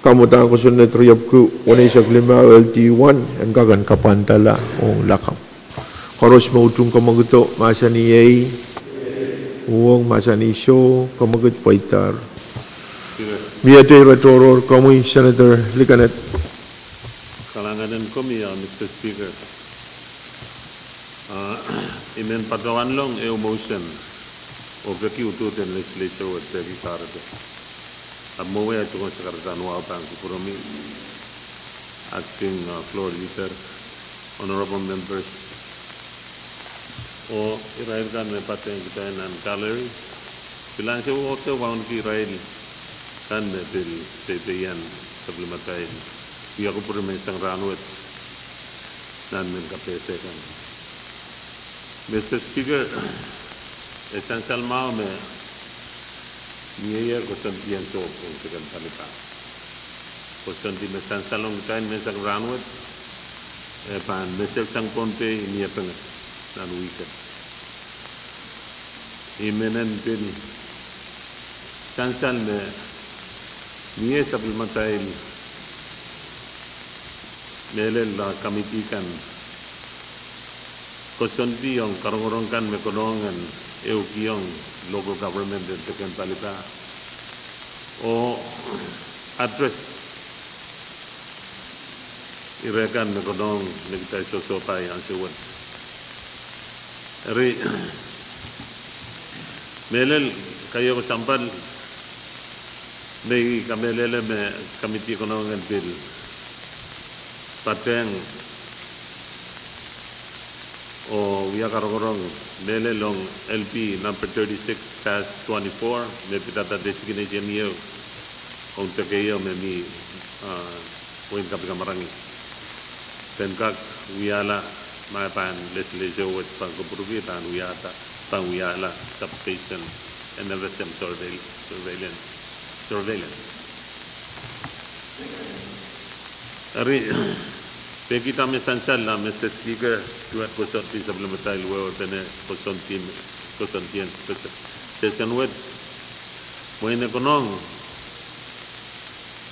kamwadahn kosonned riepwiki weneisek limau L D one, en kak en kapwandala ong lakapw. Koaros me utung kamwekido, mahsanih iei. Uhwong, mahsanih soh, kamwekid pweidahr. Miehte ire tohrohr, komwi Senator Likened. Kalahngan en komwi, ah, Mister Speaker. Ah, I men patohwanlong ehu motion oh peki uhdahn legislature wet peki kahrepe. Ahpw mwowe ahi tungoal sakaradahn wahu pahn kupwuromwi, acting, ah, floor leader, honorable members, oh irail kan me patehng kitail nan gallery. Pil ansou oh de wauneki irail kan me pil peipeien sapwellimatail wia kupwur me sang rahnwet nan mehn kapehse kan. Mister Speaker, e sansal mwahu me mieier koasoandi en sohp ong teken palipa. Koasoandi me sansal ong kitail me sang rahnwet, e pahn mesel sang Pohnpei ni epenge nan wihk et. I men pil sansal me mie sapwellimatail mehlel, ah, committee kan koasoandi ong karongorong kan me konehng en ehukihong local government en teken palipa oh address ire kan me konehng me kitail sohsohpai ansou wet. Eri, mehlel keieu kesempwal me I kamehlele me committee konehng en pil patehng oh wia karongorong mehlel ong L P number thirty-six dash twenty-four, me pidada designation ieu ong teke ieu me mi, ah, wehin Kapikamarangi, pen kak wiahla ma pahn legislature wet pahn kupwurki pahn wiahda, pahn wiahla substation en F S M surveil-, surveillance, surveillance. Eri, peki dahme sansal, ah, Mister Speaker, duwen koasoandi sapwellimatail wehwehpene koasoandi, koasoandi en session wet, mwein e konehng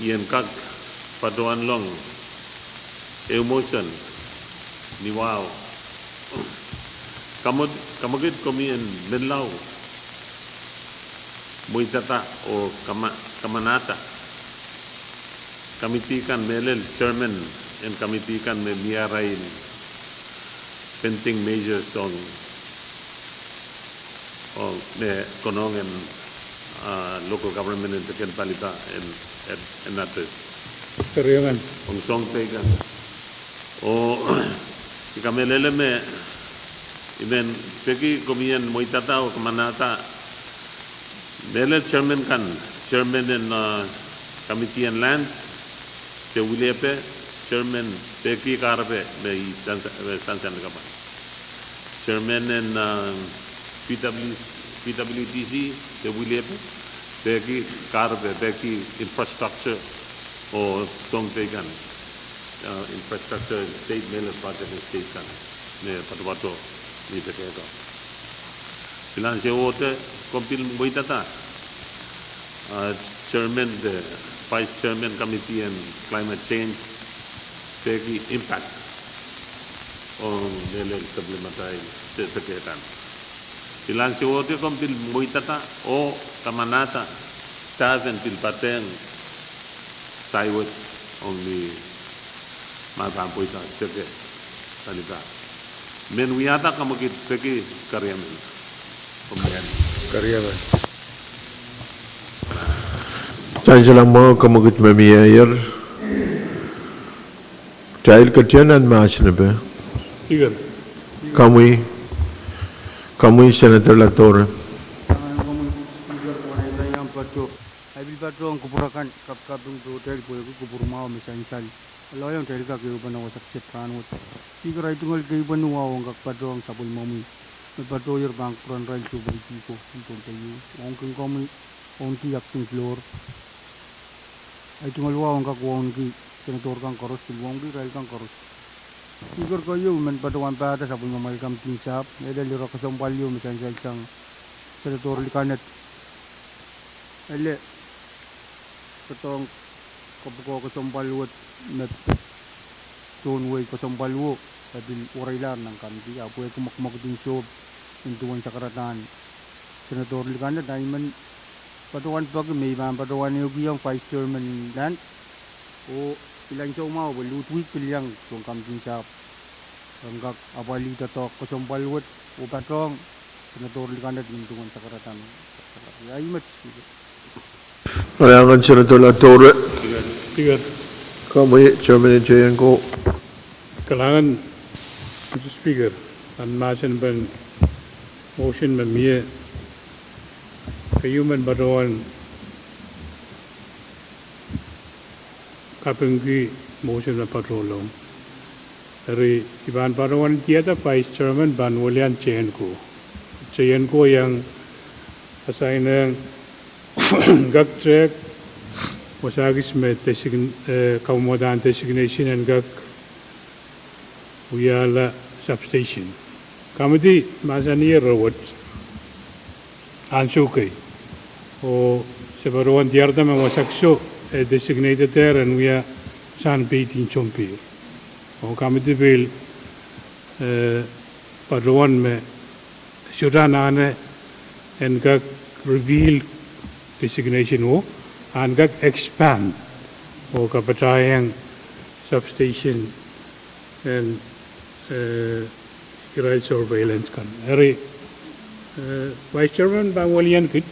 I en kak patohwanlong ehu motion ni wahu. Kamwe-, kamwekid komwi en menlau mweidada oh kama-, kamanahda committee kan mehlel chairman en committee kan me mie arail pending measures ong, ong me konehng en, ah, local government en teken palipa en, en, en address. Eri, ong soahng teikan. Oh I kamehlele me I men peki komwi en mweidada oh kamanahda mehlel chairman kan, chairman en, ah, committee en land, de wiliepe, chairman peki kahrepe me I san-, me sansal ni kapwa. Chairman en, ah, P W, P W D C, de wiliepe, peki kahrepe, peki infrastructure oh soahng teikan, ah, infrastructure state, mehlel project state kan me patopato ni pekehdo. Pil ansou oh de komw pil mweidada, ah, chairman de vice chairman committee en climate change, peki impact ong mehlel sapwellimatail de pekehkan. Pil ansou oh de komw pil mweidada oh kamanahda staff en pil patehng sai wet ong ni ma pahn pweida teke palipa. Men wiahda, kamwekid peki keriemen. Keriemen. Sansal mwahu, kamwekid me mieier. Kitail ketier nan mahsen epe. Komwi, komwi Senator Latore. Ahi pil patohwan kupwur akan kapkaping pohtail pwehki kupwur mwahu me sansal. Loalatail kak ehupene wasa kiset rahnwet. Speaker, ahi tungoal keipweni wahu en kak patohwan sapwellimomwi me patohier pahn kupwuren irail sohpeidi ko, en Pohnpei, wauneki komwi, wauneki acting floor. Ahi tungoal wahu en kak wauneki senator kan koaros, pil wauneki irail kan koaros. Speaker, keieu I men patohwan pahda sapwellimamwail kamidin sahpw, mehlel ire kesempwal ieu me sansal sang Senator Likanet. Ele, doadoahk kapwukoa kesempwal wet me pid tohn wehi kesempwal wo, e pil wereilahr nan kamidi, ahpw pwehki mwekimwekid en sohp nin duwen sakaradahn Senator Likanet, ahi men patohwan peki me I pahn patohwan ehukihong Vice Chairman Land, oh pil ansou mwahu pwe Ludwig pil iang tohn kamidin sahpw, en kak apwalih doadoahk kesempwal wet oh patohwan Senator Likanet nin duwen sakaradahn. Ahi met, Speaker. Kalahngan Senator Latorre. Speaker. Komwi, Chairman en J N ko. Kalahngan, Mister Speaker, nan mahsen pen motion me mie, keieu I men patohwan kapingki motion me patohlong. Eri I pahn patohwan diarada Vice Chairman pahn welian J N ko. J N ko iang assign-ehng kak tehk wasa kis me design-, eh, kamwadahn designation en kak wiahla substation. Kamidi mahsanih ire wet ansou kei, oh se patohwan diarada me wasa kiso e designated-er en wia wasahn peidin sounpei. Oh kamidi pil, eh, patohwan me sohte anahne en kak repeal designation wo, en kak expand oh kapatahieng substation en, eh, irail surveillance kan. Eri, eh, Vice Chairman pahn welian kit,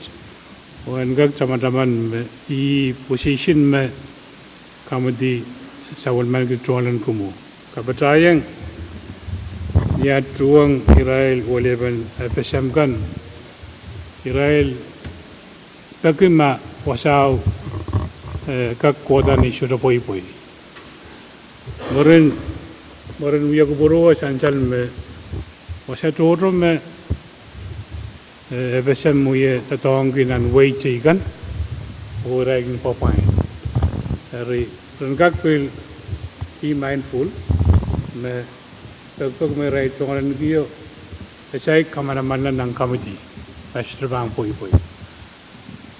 oh en kak tamataman me ih position me kamidi sapwellimaniki tungoal en kumwo. Kapatahieng ni at tuhwong irail weliepen F S M kan, irail peki ma wasao, eh, kak kohda ni sohte pweipwei. Mwurin, mwurin wia kupwuruwo sansal me wasa tohto me, eh, F S M wie doadoahngki nan wehi teikan, oh irail kin pwapwain. Eri, ren kak pil be mindful me pekipek me irail tungoal en kio, e saik kamanamanla nan kamidi, ma sohte pahn pweipwei.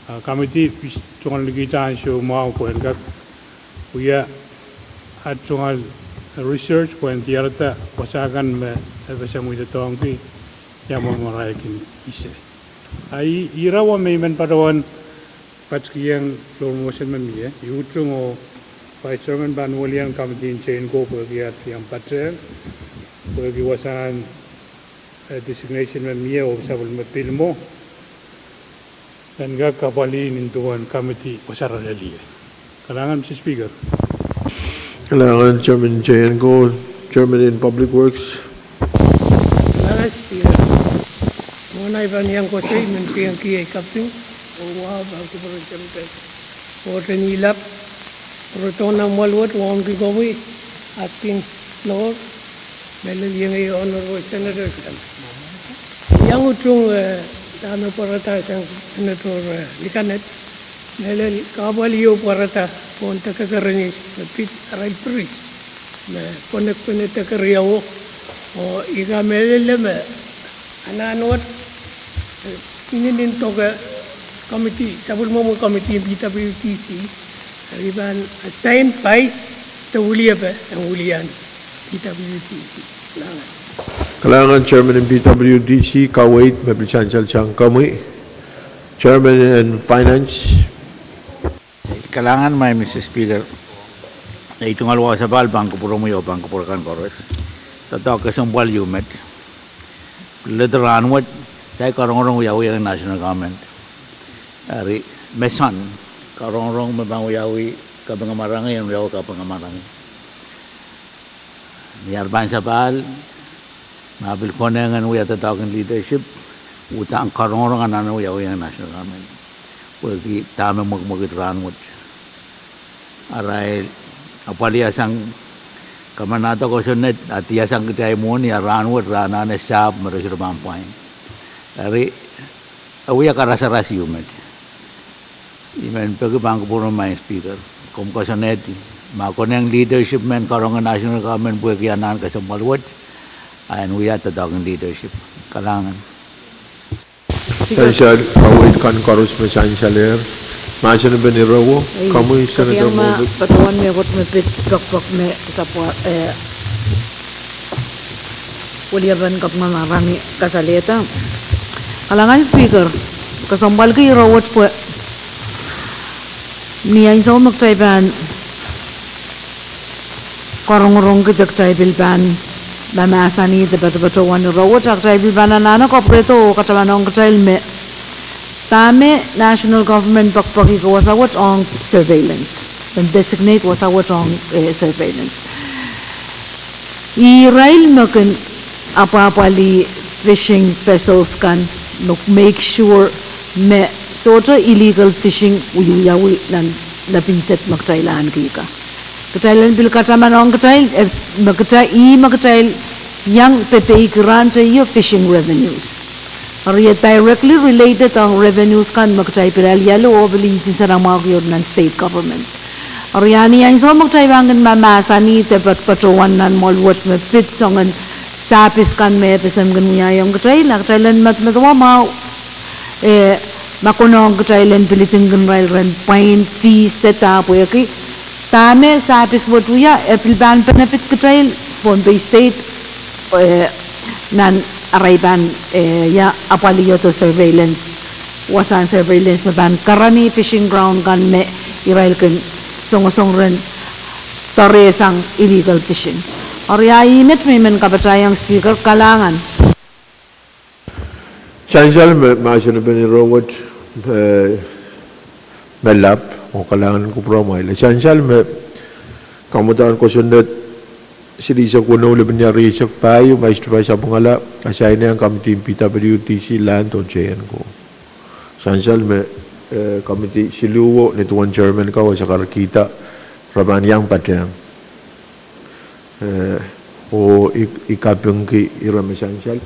Ah, kamidi pil tungoal en kihda ansou mwahu pwe en kak wia at tungoal research pwe en diarada wasa kan me F S M wie doadoahngki, ia mwomwen irail kin ese. Ah, ih, ire wa me I men patohwan patkihong floor motion me mie, I utung oh Vice Chairman pahn welian kamidin J N ko pwehki at iang patehng, pwehki wasahn, eh, designation me mie oh sapwellime pil mwo en kak apwalih nin duwen kamidi wasa relelie. Kalahngan, Mister Speaker. Kalahngan Chairman J N ko, Chairman en Public Works. Kalahngan Speaker. Mwohn ahi pahn iang koasoi, I men pil iang kihong kaping oh wahu pahn kupwuren Senator Gordon E. Lapp, pwurodohn nan mwoahl wet, wauneki komwi, acting floor, mehlel iengei Honorable Senator kan. Iang utung, eh, dahme pwarada sang Senator, eh, Likanet, mehlel kahpwal ieu pwarada pohn dekekerenis me pid arail piris me konekpene dekeriawo, oh I kamehlele me anahn wet, eh, inenen doke komiti, sapwellimomwi komiti en P W D C, eh, I pahn assign vice de weliepe en welian P W D C. Kalahngan. Kalahngan Chairman en P W D C, kaweid me pil sansal sang komwi. Chairman en Finance. Kalahngan, Mister Speaker. Ei tungoal wahu sapahl pahn kupwuromwi oh pahn kupwur akan koaros. Doadoahk kesempwal ieu met. Lel rahnwet, saik karongorong wiawi en national government. Eri, me soangen karongorong me pahn wiawi kaping mwahu, en wiawi kaping mwahu. Ni ar pahn sapahl, ma pil konehng en wia doadoahk en leadership, uhdahn karongorong anahne wiawi en national government. Pwehki dahme mwekimwekid rahnwet. Arail apwalihasang, kamanahda kosonned, a diasang kitail mwohni, a rahnwet re anahne sahpw me re sohte pahn pwain. Eri, e wia karasaras ehu met. I men peki pahn kupwuromwail Speaker. Komw koasoanehdi, ma konehng leadership men karonge national government pwehki anahn kesempwal wet, a en wia doadoahk en leadership. Kalahngan. Sansal, kaweid kan koaros me sansalehr. Mahsen en pahn irawo, ei, komwi Senator Mohammed. Patohwan mehkot me pid pekpek me sapwa, eh, weliepen Kapinga Marangi kasalehda. Kalahngan Speaker, kesempwalki irawo pwe ni ansou me kitail pahn karongorongki de kitail pil pahn mahmahsanih de patopato wan irawo, a kitail pil pahn anahne kapwurehdo oh katamanohng kitail me dahme national government pekpeki wasa wet ong surveillance, en designate wasa wet ong, eh, surveillance. Irail me kin apwahpwalih fishing vessels kan, me make sure me sohte illegal fishing wiewiawi nan lepin sted me kitail ahneki ka. Kitail en pil katamanohng kitail, eh, me kitail, ih me kitail iang pepeikihte io fishing revenues. Eri e directly related ong revenues kan me kitail pil alialu oh pil nsenamwahuki nan state government. Eri a ni ansou me kitail pahn kin mahmahsanih de patopato wan nan mwoahl wet me pid soangen service kan me FSM kin wiahiong kitail, a kitail en medemedewe mwahu, eh, ma konehng kitail en pil idinkin irail ren pwain fees de dah pwehki dahme service wet wia, e pil pahn benefit kitail Pohnpei State, eh, nan arail pahn, eh, ia apwalih iodo surveillance, wasahn surveillance me pahn karanih fishing ground kan me irail kin songosong ren doarehsang illegal fishing. Eri a ih met me I men kapatahiong Speaker, kalahngan. Sansal me mahsen en pahn irawo, eh, me lap, oh kalahngan kupwuramwail. Sansal me kamwadahn kosonned silihsek weneu lepin rieisek pahieu, ma I sohte pahn sapwungala, a sainehng komiti PWTC, Land oh JNCO. Sansal me, eh, komiti siluh oh ni duwen chairman ko e sakaradahkihda re pahn iang patehng. Eh, oh I, I kapingki ire me sansal.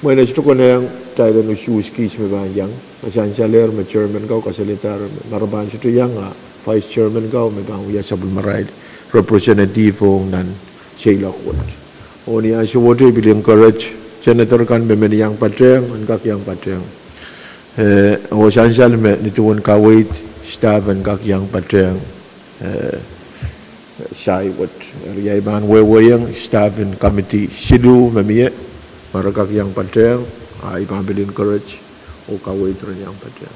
Mwein e sohte konehng kitail en usuhski ihs me pahn iang. E sansalehr me chairman ko kasaledahr me ma re pahn sohte iang a vice chairman ko me pahn wia sapwellimarail representative ong nan seiloak wet. Oh ni ansou wet I pil encourage senator kan me men iang patehng, en kak iang patehng. Eh, oh sansal me ni duwen kaweid staff en kak iang patehng, eh, sai wet. Eri I pahn wehwehki staff en komiti siluh me mie, ma re kak iang patehng, a I pahn pil encourage oh kaweid ren iang patehng.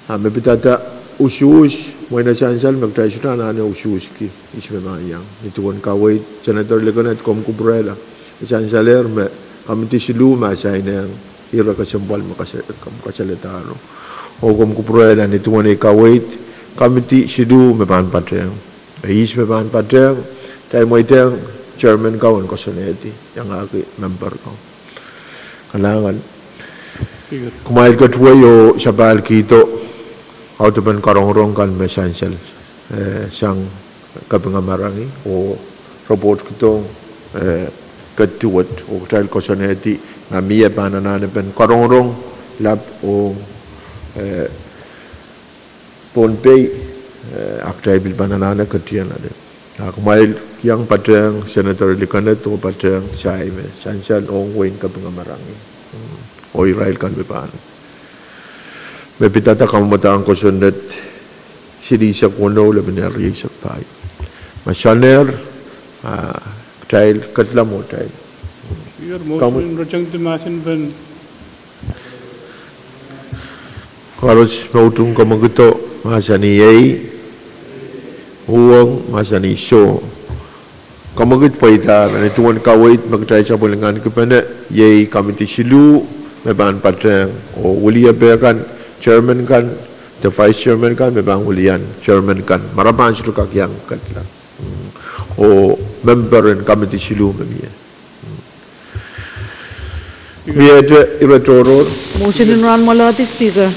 A me pidada usuhs, mwein e sansal me kitail sohte anahne usuhski ihs me pahn iang. Ni duwen kaweid, Senator Likened, komw kupwurehla. E sansalehr me komiti siluh me sainehng ire kesempwal me kase-, kasaledahr. Oh komw kupwurehla ni duwen ei kaweid, komiti siluh me pahn patehng. E ihs me pahn patehng, kitail mweidehng chairman ko en koasoanehdi, iangahki member ko. Kalahngan. Kumwail ketkihdo oh sapahl kihdo audepen karongorong kan me sansal, eh, sang Kapinga Marangi oh report kidohng, eh, ketiket oh kitail koasoanehdi ma mie pahn anahnepen karongorong lap ong, eh, Pohnpei, eh, a kitail pil pahn anahne ketiket. A kumwail iang patehng Senator Likened oh patehng sai me sansal ong wehin Kapinga Marangi. Hmm. Oh irail kan me pahn. Me pidada kamwadahn kosonned silihsek weneu lepin rieisek pahieu. Ma soangen, ah, kitail ketlahng mwo kitail. Speaker, motion reject the motion pen. Koaros me utung kamwekid oh mahsanih iei, uhwong mahsanih soh. Kamwekid pweidahr, ni duwen kaweid me kitail sapwellimaniki pene, iei komiti siluh me pahn patehng, oh weliepe kan, chairman kan, de vice chairman kan, me pahn welian chairman kan, ma re pahn sohte kak iang ketla. Oh member en komiti siluh me mie. Mie te ire tohrohr. Motion en rahn mwoalohdi, Speaker.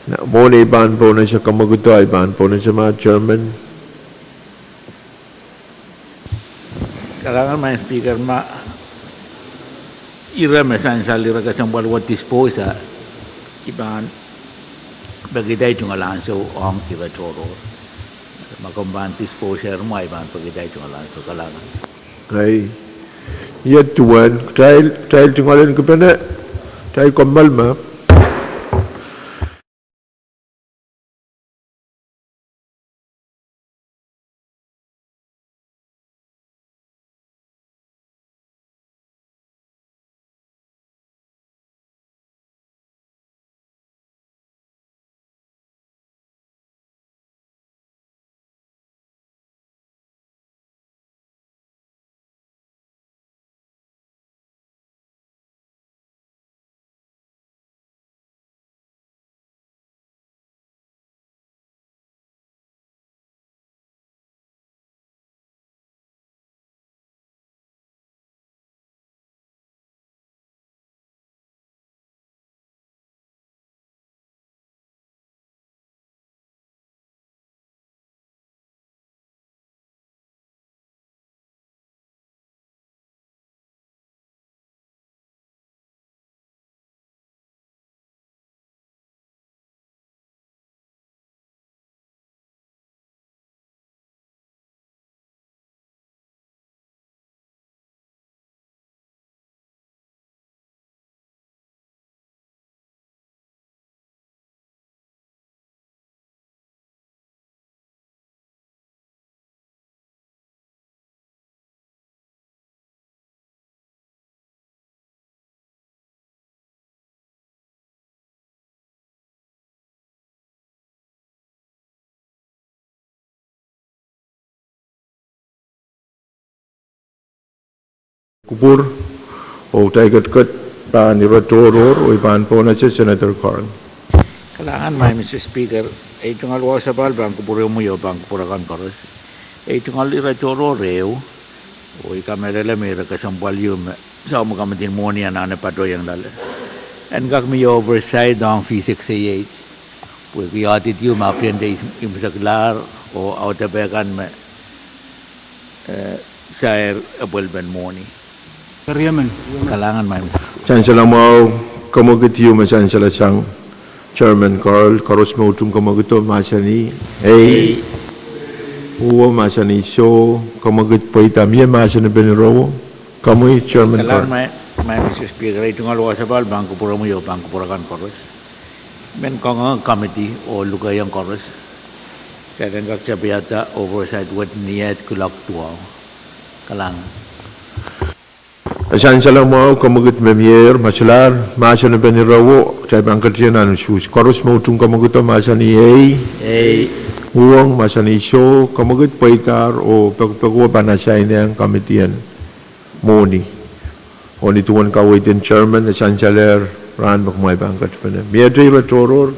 Mwohn ei pahn pohnese, kamwekid ei pahn pohnese ma chairman. Kalahngan Madam Speaker, ma ire me sansal ire kesempwal wet dispose, I pahn pekihda ei tungoal ansou ong ire tohrohr. Ma komw pahn dispose er mwo, I pahn pekihda ei tungoal ansou. Kalahngan. Ei, iet duwen, kitail, kitail tungoal en kipene, kitail kommoal ma. Kupwur, oh kitail ketiket pahn ire tohrohr, oh I pahn pohnese Senator Carl. Kalahngan Madam Speaker, ei tungoal wahu sapahl pahn kupwuromwi oh pahn kupwur akan koaros. Ei tungoal ire tohrohr ehu, oh I kamehlele me ire kesempwal ehu me soahng me kamidin mwohni anahne patohiong loale, en kak mie oversight ong V six A H, pwehki audit ehu me apwtehn de imwiseklahr oh audepe kan me sair epwelpen mwohni. Kalahngan Madam Speaker. Sansal mwahu, kamwekid ehu me sansal sang Chairman Carl, koaros me utung kamwekido mahsanih ei. Uwo mahsanih soh. Kamwekid pweida, mie mahsen en peni rowo? Komwi Chairman Carl. Kalahngan Madam Speaker, ei tungoal wahu sapahl pahn kupwuromwi oh pahn kupwur akan koaros. Men kangoange committee oh lukehiong koaros, kitail en kak tapiada oversight wet ni et kuloak duwau. Kalahngan. Sansal mwahu, kamwekid me mieier, ma solahr mahsen en peni rowo, kitail pahn ketin nan usuhs. Koaros me utung kamwekido mahsanih ei. Uhwong mahsanih soh. Kamwekid pweidahr oh pekpekuwo pahn assign-ehng committee en mwohni. Oh ni duwen kaweid en chairman, e sansalehr rahn me kumwail pahn ketpene. Miehte ire tohrohr?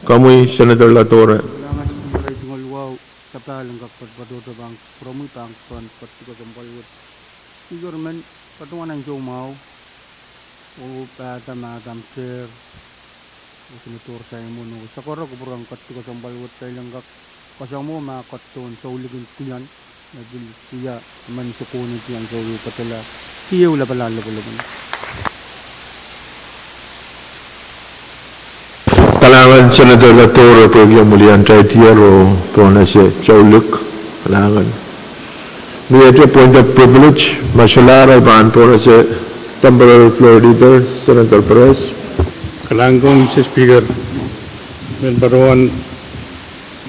Komwi Senator Latore. Kalahngan Speaker, ei tungoal wahu sapahl en kak patohto pahn kupwuromwi pahn kupwuren ketikasempwal wet. Speaker men, patohwan ansou mwahu, oh pahda Madam Chair, oh Senator Simon, oh sakor kupwuren ketikasempwal wet, kitail en kak kasamwo ma ketidohn soulik en tian me pil wia emen sokohn en tian soulou patala kieula palahl lopolopen. Kalahngan Senator Latore pwehki omw wiliandi tiar oh pohnese soulik. Kalahngan. Miehte point of privilege, ma solahr e pahn pohnese temporary floor leader, Senator Perez. Kalahngan Mister Speaker, men patohwan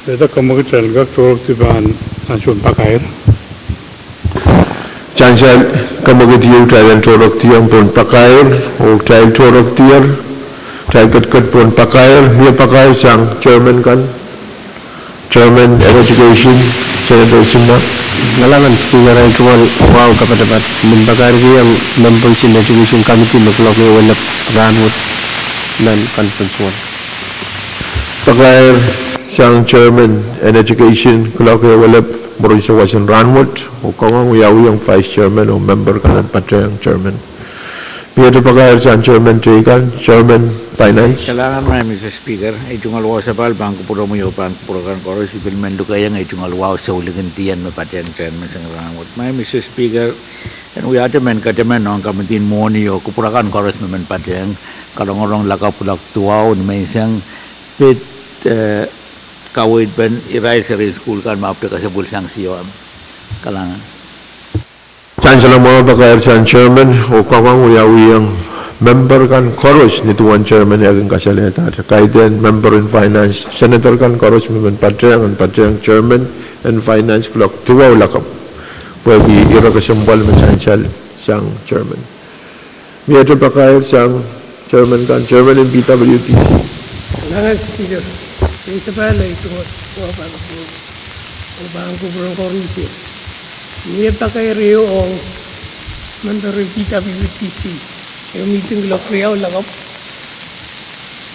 pehda kamwekid kitail en kak tohrokdi pahn ansoun pakair. Sansal, kamwekid ehu kitail en tohrokdiong pohn pakair, oh kitail tohrokdier, kitail ketiket pohn pakair, mie pakair sang chairman kan, Chairman en Education, Senator Sinna. Kalahngan Speaker, ei tungoal wahu kapatapat, men pakairkihong members en Education Committee me kuloak ehu elep rahnwet nan conference wet. Pakair sang chairman en Education kuloak ehu elep mwurin sawas en rahnwet, oh kangoange wiawihong vice chairman oh member kan en patohwan chairman. Miehte pakair sang chairman teikan, chairman Finance. Kalahngan, Madam Speaker, ei tungoal wahu sapahl pahn kupwuromwi oh pahn kupwur akan koaros. I pil men lukehiong ei tungoal wahu soulikindi en me patehng chairman sang rahnwet. Madam Speaker, en wiahte mehn ketemen ong kamidi en mwohni oh kupwur akan koaros me men patehng, kalongorong lakapw kuloak duwau nimenseng, pid, eh, kaweid pen irail seri sukuhl kan me ahpwete kesepwil sang C O M. Kalahngan. Sansal mwahu pakair sang chairman oh kangoang wiawihong memper kan koaros ni duwen chairman eh kin kasalehda. Kaidehn memper en finance, senator kan koaros me men patehng, en patehng chairman en finance kuloak duwau lakapw, pwehki ire kesempwal me sansal sang chairman. Miehte pakair sang chairman kan, chairman en P W D C. Kalahngan Speaker, ei sapahl ei tungoal wahu pahn kupwur, oh pahn kupwuren koaros. Mie pakair ehu ong memper en P W D C, ehu mihting kuloak riau lakapw,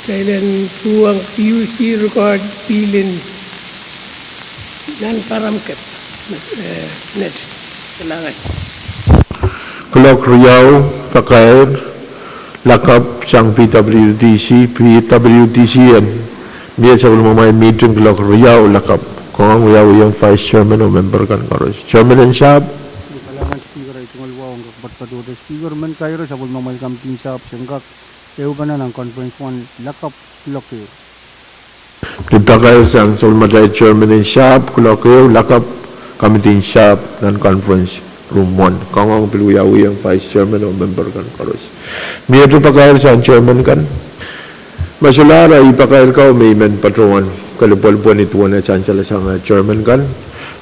kitail en tuhwong P U C record bill en nan Pahrumkit, eh, Net. Kalahngan. Kuloak riau pakair lakapw sang P W D C, P W D C en mie sapwellimamwail mihting kuloak riau lakapw. Kangoang wiawihong vice chairman oh memper kan koaros. Chairman en sahpw. Kalahngan Speaker, ei tungoal wahu ong kak poatopoat. Speaker, men kairo sapwellimamwail kamidi en sahpw sengkak ehupene nan conference one lakapw kuloak ehu. Pil pakair sang sapwellimatail chairman en sahpw kuloak ehu lakapw, kamidi en sahpw nan conference room one. Kangoang pil wiawihong vice chairman oh memper kan koaros. Miehte pakair sang chairman kan. Ma solahr, ih pakair kau me I men patohwan kelipwelipwe ni duwen ei sansal sang chairman kan.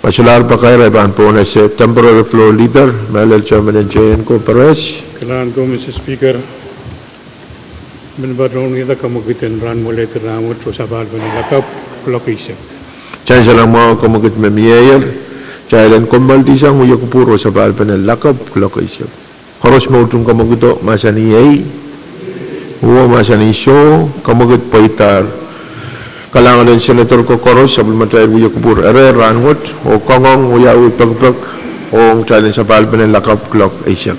Ma solahr pakair, I pahn pwon ese temporary floor leader, mehlel chairman en J N ko Peres. Kalahngan ko, Mister Speaker. Men patohwan wiahda kamwekid en rahn weledi rahnwet oh sapahlpen lakapw kuloak eisek. Sansal mwahu, kamwekid me mieier. Kitail en kommoaldi sang wia kupwur oh sapahlpen lakapw kuloak eisek. Koaros me utung kamwekido, mahsanih ei. Oh mahsanih soh, kamwekid pweidahr. Kalahngan en senator ko koaros, sapwellimatail wia kupwur ere rahnwet, oh kangoang wiawi pekipek ong kitail en sapahlpen lakapw kuloak eisek.